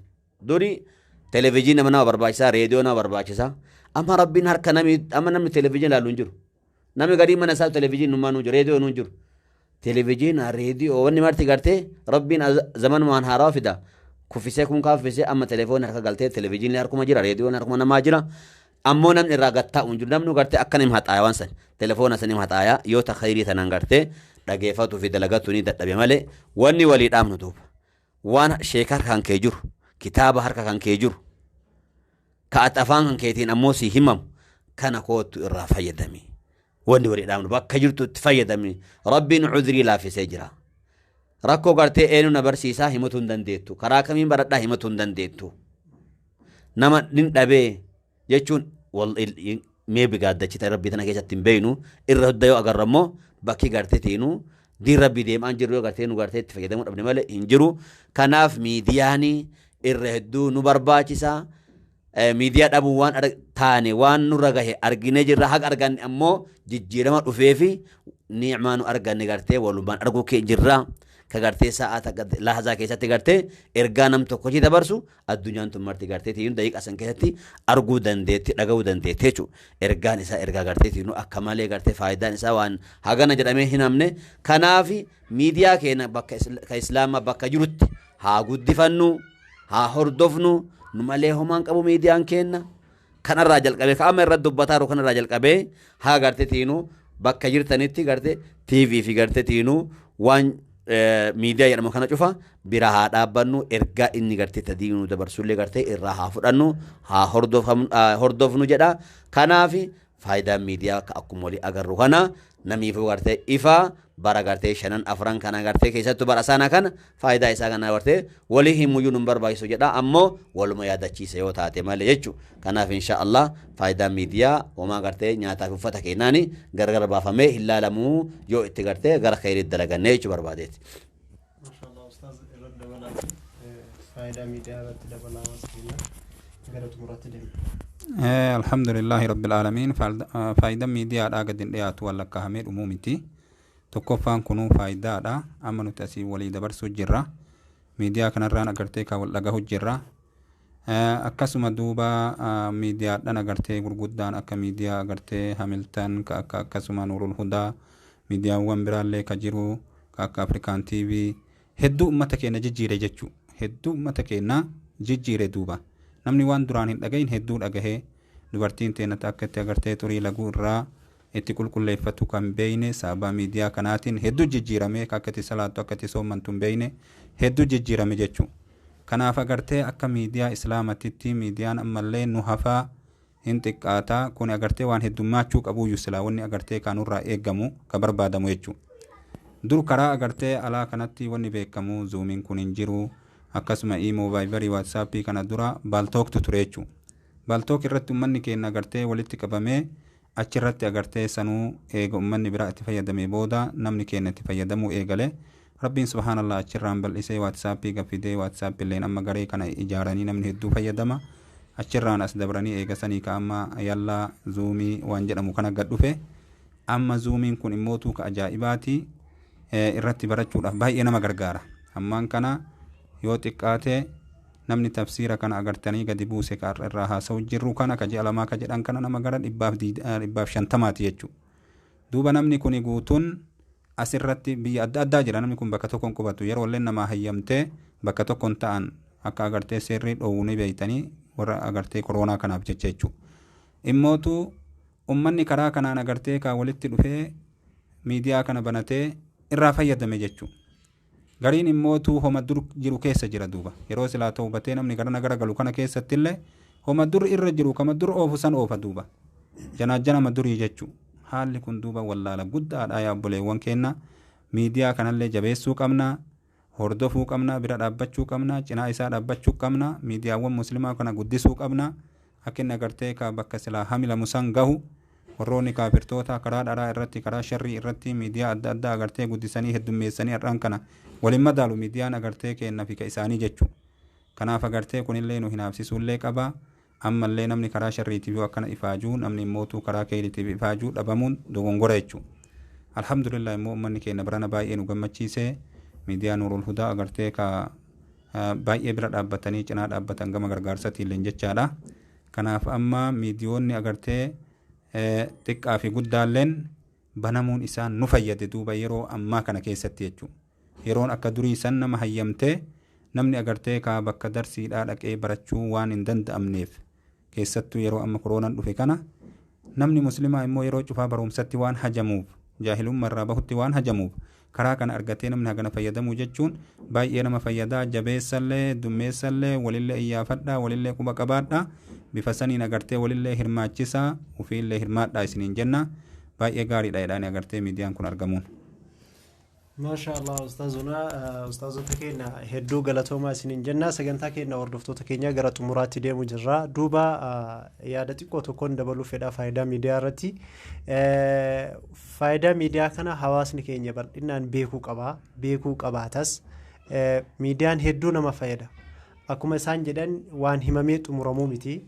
Duri televezyiina nama barbaachisaa, reediyoo nama barbaachisaa. Amma Rabbiin harka namni, amma namni televezyiina ilaalu hin jiru. Namni garii mana isaa televezyiinummaa nu jiru, reediyoo nu jiru. Televezyiina, reediyoo wanni marti gartee Rabbiin zamanumaan haarawaa fida. Kuffisee kun kaaffisee amma telefoonni harka galtee, televezyiinni harkuma jira, reediyoon harkuma namaa jira. Ammoo namni irraa gattaa'u hin jiru. Namni gartee akkana him haxaaya waan san. Telefoona san him haxaaya yoo ta khayrii tanaan gartee dhageeffatuu fi dalagatuu ni dadhabe malee wanni walii dhaamnu duuba. Waan sheeka harka kan kee jiru, kitaaba harka kan kee jiru, ka ati afaan kan keetiin ammoo sii himamu kana koottu irraa fayyadami. Wanni walii dhaamnu bakka jirtu itti fayyadami. Rabbiin cudrii laaffisee jira. Rakkoo gartee eenyu na barsiisaa himatu hin dandeettu. Karaa kamiin baradhaa himatu hin dandeettu. Nama nin dhabee jechuun mee bigaaddachita Rabbii tana keessatti hin beeynu. Irra hudda yoo agarra immoo bakki gartee tiinu diin Rabbii deemaan jirru yoo gartee nu gartee itti fayyadamuu dhabne malee hin jiru. Kanaaf miidiyaan irra hedduu nu barbaachisa. Miidiyaa dhabuun waan taane waan nurra gahe arginee jirra. Haqa arganne ammoo jijjiirama dhufee fi ni'maa nu arganne gartee walumaan arguu kee jirra. Ka gartee sa'a takka lahazaa keessatti gartee ergaa nam tokkochi dabarsu addunyaan tun marti gartee tiyyuun daqiiqaa san keessatti arguu dandeetti, dhaga'uu dandeetti jechuudha. Ergaan isaa ergaa gartee tiyyuu akka malee gartee faayidaan isaa waan hagana jedhamee hin hamne. Kanaaf miidiyaa keenya bakka ka islaamaa bakka jirutti haa guddifannu, haa hordofnu, nu malee homaan qabu miidiyaan keenya. Kanarraa jalqabee ka amma irratti dubbataa jiru kanarraa jalqabee haa gartee tiinuu bakka jirtanitti gartee TV fi gartee tiinuu waan miidiyaa jedhamu kana cufa bira haa dhaabbannu. Ergaa inni gartee tadii nu dabarsullee gartee irraa haa fudhannu, haa hordofnu jedha. Kanaaf faayidaan miidiyaa akka akkuma walii agarru kana namiifuu gartee ifa bara gartee shanan afran kana gartee keessattuu bara sana kana faayidaa isaa kana gartee walii himuyyuu nun barbaachisu jedha, ammoo waluma yaadachiisa yoo taate malee jechu. Kanaaf insha Allah faayidaan miidiyaa homaa gartee nyaataa fi uffata keenyaani gargar baafamee hin laalamuu yoo itti gartee gara khayriitti dalagannee jechuu barbaadeeti. Mashallah ustaaz, irratti dabalaati, faayidaa miidiyaa irratti dabalaa waan kenna, gara xumuraatti deemna. Alhamdulillahi rabbil aalamiin. Faayidaan miidiyaadhaa gadi hin dhiyaatu, waan lakkaa'amee dhumuu miti. Tokkoffaan kunuu faayidaadha. Amma nuti asii walii dabarsuu jirra. Miidiyaa kanarraan agartee kan wal dhagahu jirra. Akkasuma duuba miidiyaadhaan agartee gurguddaan akka miidiyaa agartee Hamiltan, ka akka akkasuma Nuurul Hudaa, miidiyaawwan biraallee ka jiru ka akka Afrikaan TV hedduu ummata keenya jijjiire jechuu, hedduu ummata keenya jijjiire. Duuba namni waan duraan hin dhagahin hedduu dhagahee, dubartiin teenata akka itti agartee xurii laguu irraa itti qulqulleeffatu kan beeyne sababa miidiyaa kanaatiin hedduu jijjiirame. Akka itti salaattu, akka itti soommantu hin beeyne hedduu jijjiirame jechuu. Kanaaf agartee akka miidiyaa islaamatitti miidiyaan ammallee nu hafaa hin xiqqaataa. Kun agartee waan heddummaachuu qabuyyuu silaa wanni agartee kaanurraa eeggamu ka barbaadamu jechuu. Dur karaa agartee alaa kanatti wanni beekamu Zoomiin kun hin jiru. Akkasuma Imo, Viberii, WhatsAppii kana dura Paltalktu ture jechuu. Paltalk irratti ummanni keenya agartee walitti qabamee achirratti agartee sanuu eega ummanni biraa itti fayyadamee booda namni keenya itti fayyadamuu eegale. Rabbiin subhaanallah achirraan bal'isee WhatsAppii gaffidee, WhatsAppii illeen amma garee kana ijaaranii namni hedduu fayyadama. Achirraan as dabranii eegasanii ka amma yallaa Zoomii waan jedhamu kana gad dhufe. Amma Zoomiin kun immootuu ka ajaa'ibaati, irratti barachuudhaaf baay'ee nama gargaara. Ammaan kana yoo xiqqaate namni tafsiira kana agartanii gadi buuse ka har'a irraa haasa'u jirru kana ka ji'a 2 ka jedhan kana nama gara 150ti jechuudha. Duuba namni kuni guutuun asirratti biyya adda addaa jira. Namni kun bakka tokko hin qubatu, yeroo illee namaa hayyamtee bakka tokko hin ta'an, akka agartee seerri dhoowwu ni beeytanii warra agartee koronaa kanaaf jecha jechuudha. Immootu ummanni karaa kanaan agartee kaa walitti dhufee miidiyaa kana banatee irraa fayyadame jechuudha. Gariin immootu homa dur jiru keessa jira duuba. Yeroo silaa ta'ubatee namni garana gara galu kana keessatti illee homa dur irra jiru kama dur oofu san oofa duuba. Janaajjanama durii jechuudha. Haalli kun duuba wallaala guddaadha yaa obboleewwan keenya. Miidiyaa kanallee jabeessuu qabna. Hordofuu qabna, bira dhaabbachuu qabna, cinaa isaa dhaabbachuu qabna, miidiyaawwan musliimaa kana guddisuu qabna. Akka inni agartee ka bakka silaa hamilamu san gahu. Warroonni kaafirtoota karaa dharaa irratti, karaa sharrii irratti miidiyaa adda addaa agartee guddisanii heddummeessanii har'aan kana waliin madaalu miidiyaan agartee kenna fi ka isaanii jechuudha. Kanaaf agartee kunillee nu hinaafsisuullee qaba. Ammallee namni karaa sharriitiif yoo akkana ifaajuu, namni immootuu karaa keeriitiif ifaajuu dhabamuun dogongora jechuudha. Alhamdulillah immoo uummanni keenya barana baay'ee nu gammachiise. Miidiyaa Nuurul Hudaa agartee ka baay'ee bira dhaabbatanii cinaa dhaabbatan gama gargaarsatiin jechaadha. Kanaaf amma miidiyoonni agartee xiqqaa fi guddaalleen banamuun isaa nu fayyade duuba yeroo ammaa kana keessatti jechuudha. Yeroon akka durii san nama hayyamtee namni agartee kaa bakka darsiidhaa dhaqee barachuu waan hin danda'amneef, keessattuu yeroo amma koronaan dhufe kana namni muslimaa immoo yeroo cufaa barumsatti waan hajamuuf, jaahilummaa irraa bahutti waan hajamuuf, karaa kana argatee namni hagana fayyadamuu jechuun baay'ee nama fayyadaa. Jabeessallee dummeessallee walillee iyyaafadhaa, walillee quba qabaadhaa, bifa saniin agartee walillee hirmaachisaa, ofiillee hirmaadhaa isiniin jenna. Baay'ee gaariidha jedhaani agartee miidiyaan kun argamuun. Maasha Allah ustaazuna, ustaazota keenya hedduu galatoomaa isiniin jenna. Sagantaa keenya hordoftoota keenya gara xumuraatti deemu jirra. Duuba yaada xiqqoo tokkoon dabaluu fedha faayidaa miidiyaa irratti. Faayidaa miidiyaa kana hawaasni keenya bal'inaan beekuu qaba, beekuu qabaatas. Miidiyaan hedduu nama fayyada. Akkuma isaan jedhan waan himamee xumuramuu miti.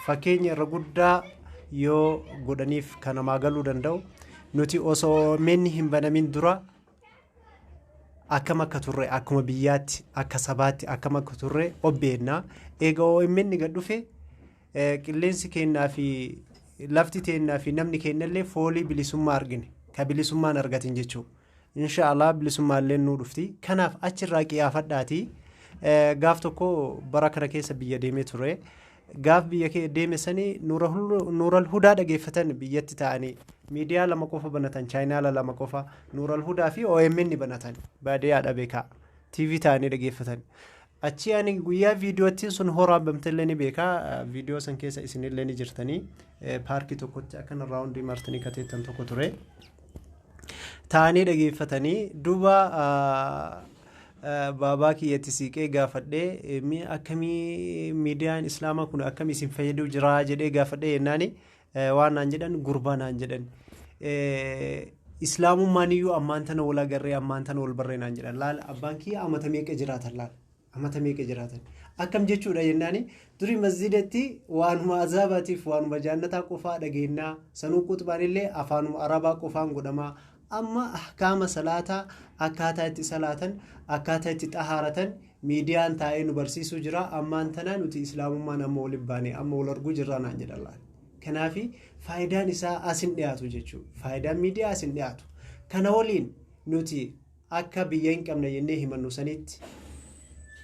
Fakkeenya irra guddaa yoo godhaniif kan namaa galuu danda'u, nuti osoo manni hin banamin dura akkam akka turre, akkuma biyyaatti, akka sabaatti akkam akka turre obbeenna. Egaa OMN gad dhufe, qilleensi kennaa fi lafti teennaa fi namni kennallee foolii bilisummaa argine, ka bilisummaan argatin jechuudha. Insha Allah bilisummaallee nuu dhufti. Kanaaf achirraa qiyaafadhaati. Gaaf tokko bara kana keessa biyya deemee ture. Gaaf biyya deeme sanii Nuural Hudaa dhageeffatan. Biyyatti ta'anii miidiyaa 2 qofa banatan, chaayinaala 2 qofa, Nuural Hudaa fi OMN banatan. Baadiyyaadha beekaa. TV ta'anii dhageeffatan. Achi ani guyyaa viidiyoottiin sun horaabamtellee ni beekaa. Viidiyoo san keessa isinillee ni jirtanii. Paarkii tokkotti akkana raawundii martanii kateettan tokko ture. Ta'anii dhageeffatanii duuba baabaa kiyyatti siiqee gaafadhee, akkamii miidiyaan islaamaa kun akkamii isin fayyaduu jira jedhee gaafadhee jennaani, waan naan jedhan, gurbaa naan jedhan, islaamummaan iyyuu ammaan tana wal agarree, ammaan tana wal barree naan jedhan. Laal, abbaan kiyya amata meeqa jiraatan, laal amata meeqa jiraatan. Akkam jechuudha jennaani, durii masjidatti waanuma azaabaatiif waanuma jaannataa qofaa dhageenyaa, sanuu quxbaan illee afaanuma arabaa qofaan godhamaa. Amma ahkaama salaataa, akkaataa itti salaatan, akkaataa itti xahaaratan miidiyaan taa'ee nu barsiisuu jira. Ammaan tana nuti islaamummaan amma waliin baane, amma wal arguu jirraa naan jedhan. Laal, kanaafi faayidaan isaa asin dhiyaatu jechuudha. Faayidaan miidiyaa asin dhiyaatu. Kana waliin nuti akka biyya hin qabne jennee himannu sanitti,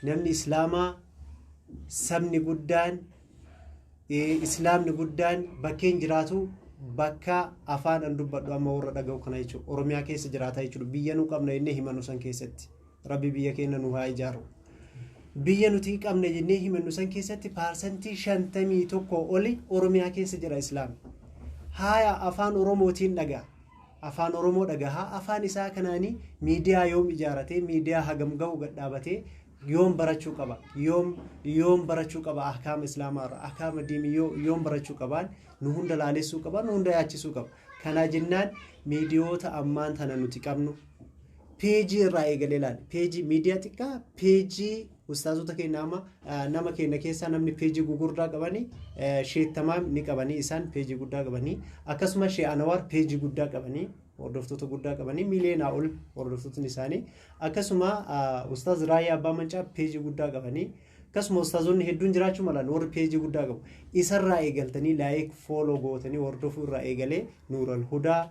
namni islaamaa, sabni guddaan, islaamni guddaan bakkeen jiraatu bakka afaan an dubbadhu amma warra dhaga'u kana jechuudha. Oromiyaa keessa jiraata jechuudha. Biyya nu qabna jennee himannu san keessatti. Rabbi biyya keenya nu haa ijaaru. Biyya nuti qabna jennee himannu san keessatti 51% oli Oromiyaa keessa jira islaamni. Haaya, afaan Oromootiin dhagaa. Afaan Oromoo dhagahaa, afaan isaa kanaanii miidiyaa yoom ijaaratee, miidiyaa hagam gahu gadhaabatee, yoom barachuu qaba, yoom barachuu qaba ahkaama islaamaa irraa, ahkaama diinii yoom barachuu qabaan, nu hunda laalessuu qaba, nu hunda yaachisuu qaba. Kanaa jennaan Miidiyoota ammaan tana nuti qabnu peejii irraa eegalee ilaali. Peejii miidiyaa xiqqaa, peejii ustaazota keenya amma nama keenya keessaa namni peejii gugurdaa qabanii sheettamaam ni qabanii, isaan peejii guddaa qabanii. Akkasuma Shee Anawaar peejii guddaa qabanii, hordoftoota guddaa qabanii, miiliyoonaa ol hordoftootni isaanii. Akkasuma Ustaaz Raayyaa Abbaa Mancaa peejii guddaa qabanii. Akkasuma ustaazonni hedduun jiraachuu malan warri peejii guddaa qabu. Isarraa eegaltanii like, follow gootanii hordofuu irraa eegalee Nuural Hudaa,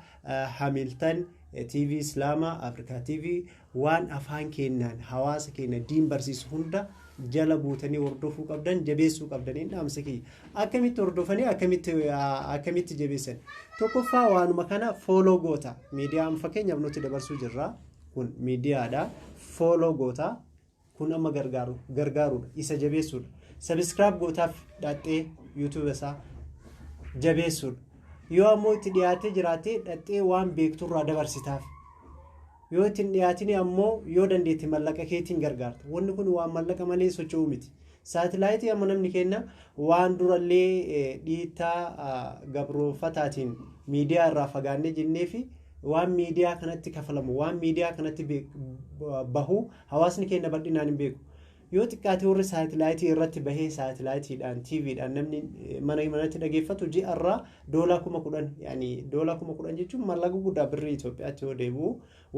Hamiltan, TV Islaamaa, Afrikaa TV, waan afaan keenyaan hawaasa keenya diin barsiisu hunda jala buutanii hordofuu qabdan, jabeessuu qabdanii dhaamsa kiyya. Akkamitti hordofanii, akkamitti jabeessan? Tokkoffaa, waanuma kana follow goota. Miidiyaan fakkeenyaaf nuti dabarsuu jirra. Kun miidiyaadha. Follow goota. Kun amma gargaaruudha. Isa jabeessuudha. Subscribe gootaaf dhaxxee YouTube isaa jabeessuudha. Yoo ammoo itti dhiyaatee jiraatee dhaxxee waan beekturraa dabarsitaaf. Yoo itti hin dhiyaatin ammoo yoo dandeette mallaqa keetiin gargaarta. Wanni kun waan mallaqa malee socho'uu miti. Saatilaayitii amma namni kenna waan durallee dhiittaa gabroonfataatiin miidiyaa irraa fagaannee jennee fi waan miidiyaa kanatti kafalamu, waan miidiyaa kanatti bahu hawaasni keenya bal'inaan hin beeku. Yoo xiqqaate warri saatilaayitii irratti bahee saatilaayitiidhaan TVdhaan namni mana manatti dhageeffatu ji'arraa $10,000, yaani $10,000 jechuun mallaqa guddaa, birrii Itoophiyaatti yoo deebi'u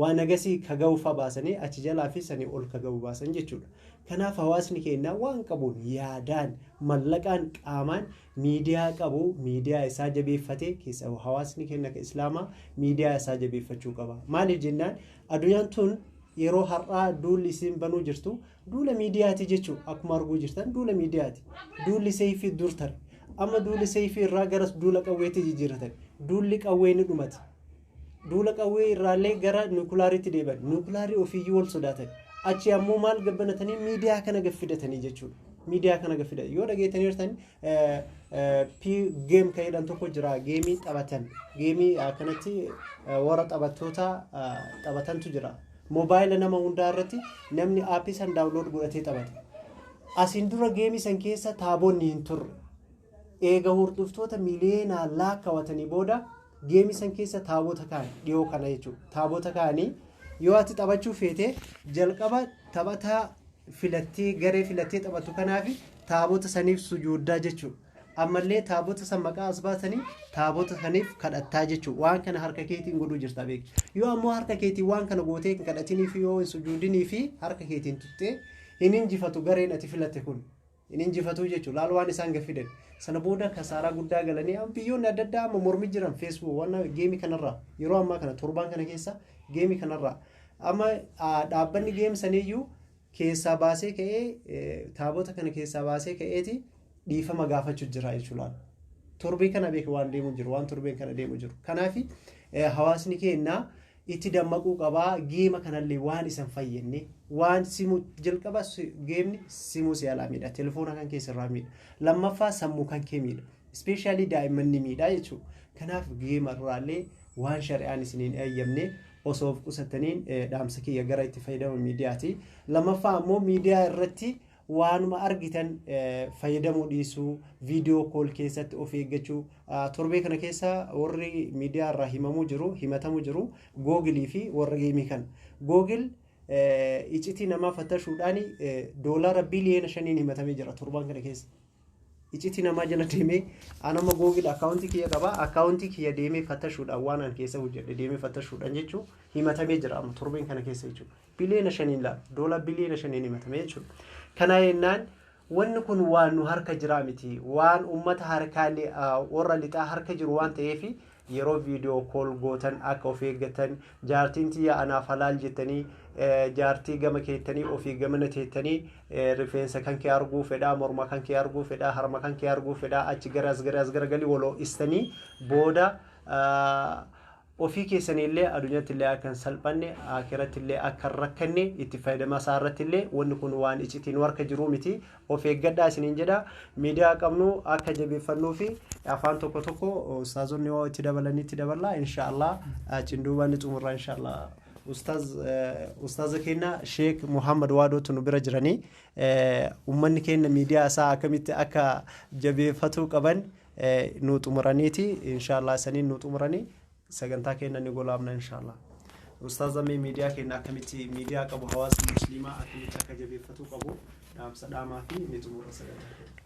waan agasii kaga'uufaa baasanii achi jalaa fi sanii ol kaga'u baasan jechuudha. Kanaaf hawaasni keenya waan qabuun, yaadaan, mallaqaan, qaamaan miidiyaa qabu miidiyaa isaa jabeeffatee, keessa hawaasni keenya islaamaa miidiyaa isaa jabeeffachuu qaba. Maaliif jennaan, addunyaan tun yeroo har'aa duulli isiin banuu jirtu duula miidiyaati jechuudha. Akkuma arguu jirtan duula miidiyaati. Duulli seeyfii dur tare. Amma duulli seeyfii irraa gara duula qawweetti jijjiirratan. Duulli qawwee ni dhumate. Duula qawwee irraallee gara nuukulaariitti deeban. Nuukulaarii ofiiyyuu wal sodaatan. Achi ammoo maal gabbanatanii miidiyaa kana gaffidatanii jechuudha. Miidiyaa kana gaffidan. Yoo dhageettanii jirtan P game kan jedhan tokko jira. Geemii taphatan. Geemii akkanatti warra taphattoota taphatantu jira. Moobaayila nama hundaa irratti namni aappii san download godhatee taphata. Asiin dura geemii san keessa taabonni hin turre. Eega hordoftoota miliyoonaan lakkaawatanii booda geemii san keessa taabota kaan dhiyoo kana jechuudha. Taabota kaanii yoo ati taphachuu feete jalqaba taphataa filattee, garee filattee taphatu kanaaf taabota saniif sujuuddaa jechuudha. Ammallee taabota san maqaa as baasanii taabota saniif kadhattaa jechuudha. Waan kana harka keetiin godhuu jirta beeki. Yoo ammoo harka keetiin waan kana gootee hin kadhatinii fi yoo hin sujuudinii fi harka keetiin tuttee hin injifatu gareen ati filatte kun. Hin injifatuu jechuudha. Laal waan isaan gaffidan. Sana booda kasaaraa guddaa galanii biyyoonni adda addaa amma mormi jiran Facebook waan geemii kanarraa yeroo ammaa kana torbaan kana keessa geemii kanarraa amma dhaabbanni game saniiyyuu keessaa baasee ka'ee, taabota kana keessaa baasee ka'eeti dhiifama gaafachuu jira jechuudha. Torbee kana beeku waan deemu jiru, waan torbeen kana deemu jiru. Kanaaf hawaasni keenya itti dammaquu qabaa. Geema kanallee waan isan fayyadne, waan simuu jalqaba geemni simuu si alaa miidha, telefoona kan keessa irraa miidha, lammaffaa sammuu kan kee miidha, especially daa'imman ni miidha jechuudha. Kanaaf geema irraallee waan shari'aan isiniin eeyyamne osoo of qusattaniin dhaamsa kiyya gara itti fayyadama miidiyaati. Lammaffaa ammoo miidiyaa irratti waanuma argitan fayyadamuu dhiisuu, video call keessatti of eeggachuu. Torbee kana keessa warri miidiyaa irraa himamuu jiru, himatamuu jiru, Googilii fi warra geemii kana. Google icitii namaa fattashuudhaan $5 biliyoona himatamee jira torbaan kana keessa. Icitii namaa jala deemee, anama Google akkaawuntii kiyya qaba, akkaawuntii kiyya deemee fattashuudhaan, waan an keessa hojjedhe deemee fattashuudhaan jechuun himatamee jira amma torbeen kana keessa jechuudha. 5 biliyoona laala, $5 biliyoona himatamee jechuudha. Kana jennaan wanni kun waan nu harka jiraa miti, waan ummata harkaa warra lixaa harka jiru waan ta'eef yeroo video call gootan akka of eeggatan, jaartiin tiyya anaaf halaal jettanii jaartii gama keettanii ofii gamana teettanii rifeensa kan kee arguu fedhaa, morma kan kee arguu fedhaa, harma kan kee arguu fedhaa, achi gara as gara as garagalii waloo istanii booda ofii keessanii illee addunyaatti illee akka hin salphanne, akiratti illee akka hin rakkanne, itti fayyadama isaa irratti illee wanni kun waan icitiin harka jiruu miti, of eeggadhaa isiniin jedha. Miidiyaa qabnu akka jabeeffannuu fi afaan tokko tokko ustaazonni yoo itti dabalanii itti daballa inshaallah, achiin duuba ni xumurra inshaallah. Ustaaza keenya Sheek Muhammad Waadootu nu bira jiranii ummanni keenya miidiyaa isaa akkamitti akka jabeeffatuu qaban nu xumuraniiti inshaallah, saniin nu xumuranii. Sagantaa keenya ni golaabna inshaallah. Ustaaza, mee miidiyaa keenya akkamitti, miidiyaa qabu hawaasni musliimaa akkamitti akka jabeeffatuu qabu dhaamsa dhaamaa fi ni xumurra sagantaa keenya.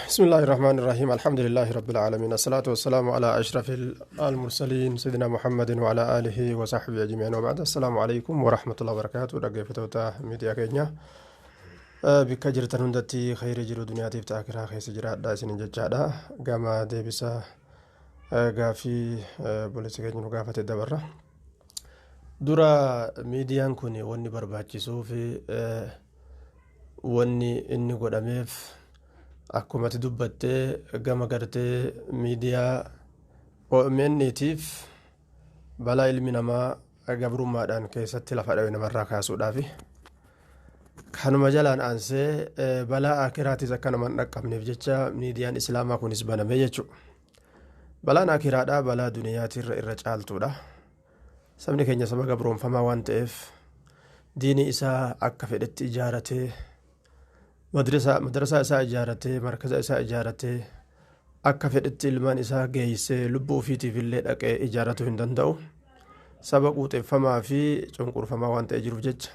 بسم الله الرحمن الرحيم، الحمد لله رب العالمين، الصلاة والسلام على أشرف المرسلين سيدنا محمد وعلى آله وصحبه أجمعين، وبعد، السلام عليكم ورحمة الله وبركاته. Dhaggeeffattoota miidiyaa keenya bikka jirtan hundatti khayri jiru duniyaatiif ta'akiraa keessa jiraadha isinin jechaadha. Gama deebisa gaafii obboleessi keenya nu gaafate dabarra. Dura miidiyaan kun wanni barbaachisuuf, wanni inni godhameef, akkumatti dubbattee gama gartee miidiyaa OMN'tiif balaa ilmi namaa gabrummaadhaan keessatti lafa dhawe namarraa kaasuudhaafi. Kanuma jalaan aansee balaa akiraatis akka nama hin dhaqqabneef jecha miidiyaan islaamaa kunis baname jechuudha. Balaan akiraadhaa balaa duniyaatirra irra caaltuudha. Sabni keenya saba gabroonfamaa waan ta'eef diinii isaa akka fedhetti ijaaratee, madrasaa isaa ijaaratee, markaza isaa ijaaratee, akka fedhetti ilmaan isaa geeysee, lubbuu ofiitiif illee dhaqee ijaarratuu hin danda'u. Saba quuxeeffamaa fi cunqurfamaa waan ta'ee jiruuf jecha.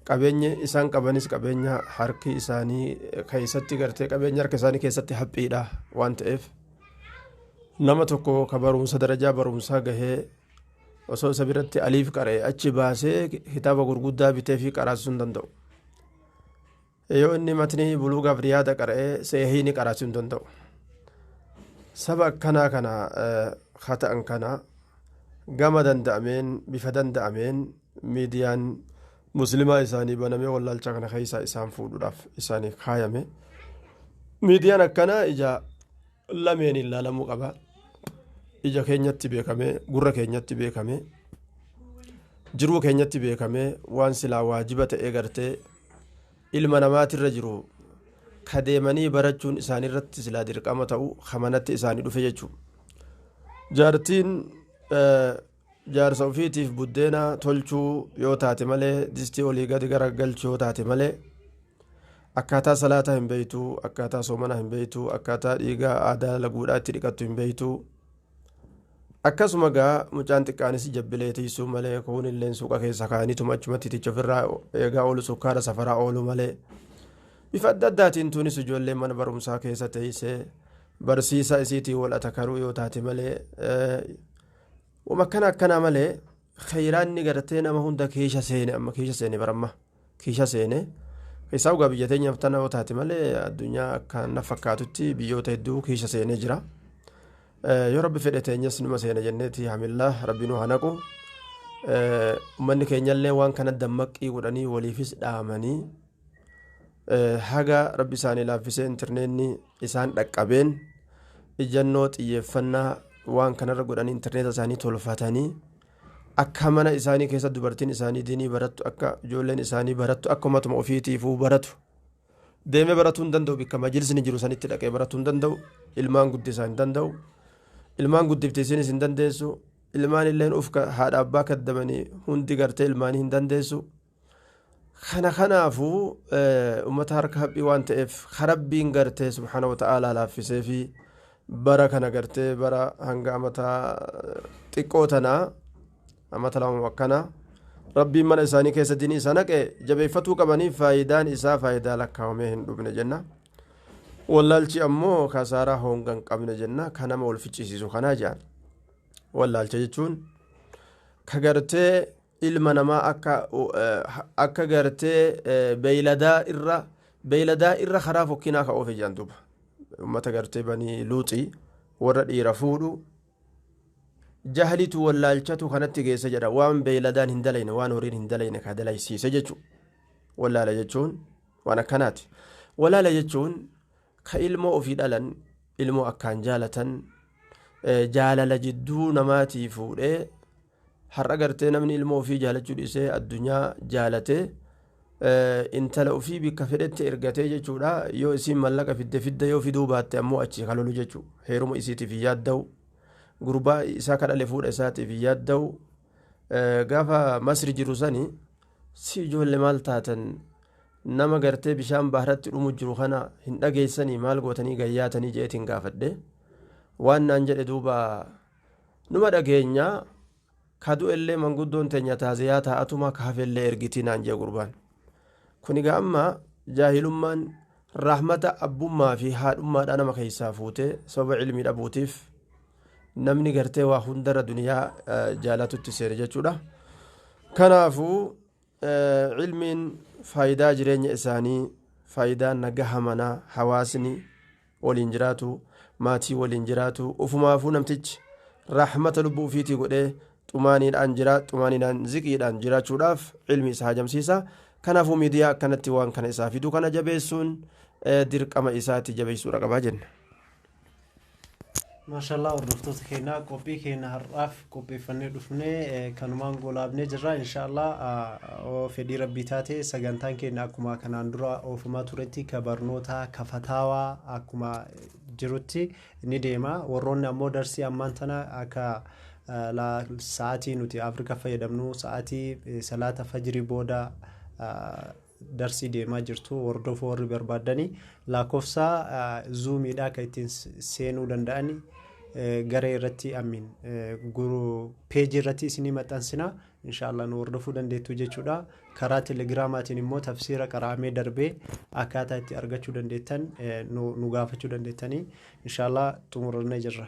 Qabeenyi isaan qabanis qabeenya harki isaanii keessatti gartee qabeenya harka isaanii keessatti haphiidha waan ta'eef, nama tokko ka barumsa darajaa barumsaa gahee osoo isa biratti aliif qara'e achi baasee kitaaba gurguddaa bitee fi qaraasisuu hin danda'u. Yoo inni matnii buluugaaf riyaada qara'ee seehii ni qaraasisuu hin danda'u. Saba akkanaa kana haa kana gama danda'ameen, bifa danda'ameen miidiyaan muslimaa isaanii banamee wallaalcha kana keessaa isaan fuudhuudhaaf isaanii kaayame. Miidiyaan akkanaa ija lameen ilaalamuu qaba. Ija keenyatti beekamee, gurra keenyatti beekamee, jiruu keenyatti beekamee, waan silaa waajiba ta'ee gartee ilma namaatirra jiru ka deemanii barachuun isaaniirratti silaa dirqama ta'u kamanatti isaanii dhufe jechuudha. Jaartiin jaarsa ofiitiif buddeena tolchuu yoo taate malee, distii olii gadi garagalchuu yoo taate malee, akkaataa salaataa hin beeytu, akkaataa soomanaa hin beeytu, akkaataa dhiigaa aadaa laguudhaa itti dhiqattu hin beeytu. Akkasuma gaa mucaan xiqqaanis jabbilee tiisuu malee, kuun illeen suuqa keessa kaa'aniituma achumatti ticha ofirraa eegaa oolu, sukkaara safaraa oolu malee, bifa adda addaatiin tunis ijoolleen mana barumsaa keessa teessee barsiisaa isiitiin wal atakaruu yoo taate malee, wama akkana akkanaa malee, khayraanni gartee nama hunda keesha seene, amma keesha seene, baramma keesha seene keessaa dhugaa biyya teenyaaf tana yoo taate malee, addunyaa akka na fakkaatutti biyyoota hedduu keesha seenee jira. Yoo Rabbi fedhe teenyas numa seena jenneeti hamillaa Rabbi nu hanaqu. Uummanni keenyallee waan kana dammaqii godhanii waliifis dhaamanii, haga Rabbi isaanii laaffisee intarneetni isaan dhaqqabeen ijannoo xiyyeeffannaa waan kanarra godhanii, intarneeta isaanii tolfatanii, akka mana isaanii keessa dubartiin isaanii diinii barattu, akka ijoolleen isaanii barattu, akka uummatuma ofiitiifuu baratu. Deemee baratuu hin danda'u, bikka majlisni jiru sanitti dhaqee baratuu hin danda'u, ilmaan guddisaa hin danda'u, ilmaan guddifti isinis hin dandeessu, ilmaan illeen uf haadha abbaa kaddamanii hundi gartee ilmaanii hin dandeessu. Kana kanaafuu uummata harka haphii waan ta'eef, Rabbiin gartee subhaana wa ta'aalaa laaffisee fi bara kana gartee bara hanga amata xiqqoo tanaa, amata 2 akkanaa Rabbiin mana isaanii keessa diinii isa naqe jabeeffatuu qabanii, faayidaan isaa faayidaa lakkaawamee hin dhumne jenna. Wallaalchi ammoo kasaaraa honga hin qabne jenna, ka nama wal ficcisiisu kanaa jedhan. Wallaalcha jechuun ka gartee ilma namaa akka gartee beeyladaa irra karaa fokkinaa ka oofe jedhan duuba. Uummata gartee banii luuxii warra dhiira fuudhu jahlitu wallaalchatu kanatti geessa jedha. Waan beeyladaan hin dalayne, waan horiin hin dalayne ka dalaysiise jechuudha. Wallaala jechuun waan akkanaati. Wallaala jechuun ka ilmoo ofii dhalan, ilmoo akkaan jaalatan, jaalala jidduu namaatii fuudhee, har'a gartee namni ilmoo ofii jaalachuu dhiisee addunyaa jaalatee, intala ofii bikka fedhetti ergatee jechuudha. Yoo isiin mallaqa fidde fidde, yoo fiduu baatte ammoo achii kalolu jechuudha. Heeruma isiitiif hin yaadda'u, gurbaa isaa kadhale fuudha isaatiif hin yaadda'u. Gaafa Masri jiru sani si ijoollee maal taatan, nama gartee bishaan baharatti dhumu jiru kana hin dhageessanii, maal gootanii gayyaatanii jeetiin gaafadhe. Waan naan jedhe duuba numa dhageenya ka du'ellee manguddoon teenya taaziyaa taa'atuma ka hafellee ergitii naan jee gurbaan. Kun egaa amma jaahilummaan rahmata abbummaa fi haadhummaadhaa nama keessaa fuutee sababa cilmii dhabuutiif namni gartee waa hundarra duniyaa jaalatutti seene jechuudha. Kanaafuu cilmiin faayidaa jireenya isaanii, faayidaa nagaha manaa, hawaasni waliin jiraatu, maatii waliin jiraatu, ufumaafuu namtichi rahmata lubbuu ufiitii godhee xumaaniidhaan jira, xumaaniidhaan ziqiidhaan jiraachuudhaaf cilmi isa hajamsiisa. Kanaafuu miidiyaa akkanatti waan kana isaa fiduu kana jabeessuun dirqama isaatti jabeessuudha qabaa jenna. Maashaallah, hordoftoota keenyaa, qophii keenya har'aaf qopheeffannee dhufnee kanumaan goolaabnee jirra. Inshaallah, fedhii rabbii taate sagantaan keenya akkuma kanaan dura oofamaa turetti ka barnoota ka fataawaa akkuma jirutti ni deema. Warroonni ammoo darsii ammaan tana akka sa'aatii nuti Afrikaa fayyadamnu sa'aatii salaata fajrii booda darsii deemaa jirtu hordofuu warri barbaadanii lakkoofsa Zoomiidha kan ittiin seenuu danda'ani garee irratti amiin peejii irratti isinii maxxansina. Inshaallah, nu hordofuu dandeettu jechuudha. Karaa Telegiraamaatiin immoo tafsiira qara'amee darbee akkaataa itti argachuu dandeettan nu gaafachuu dandeettanii. Inshaallah, xumurannee jirra.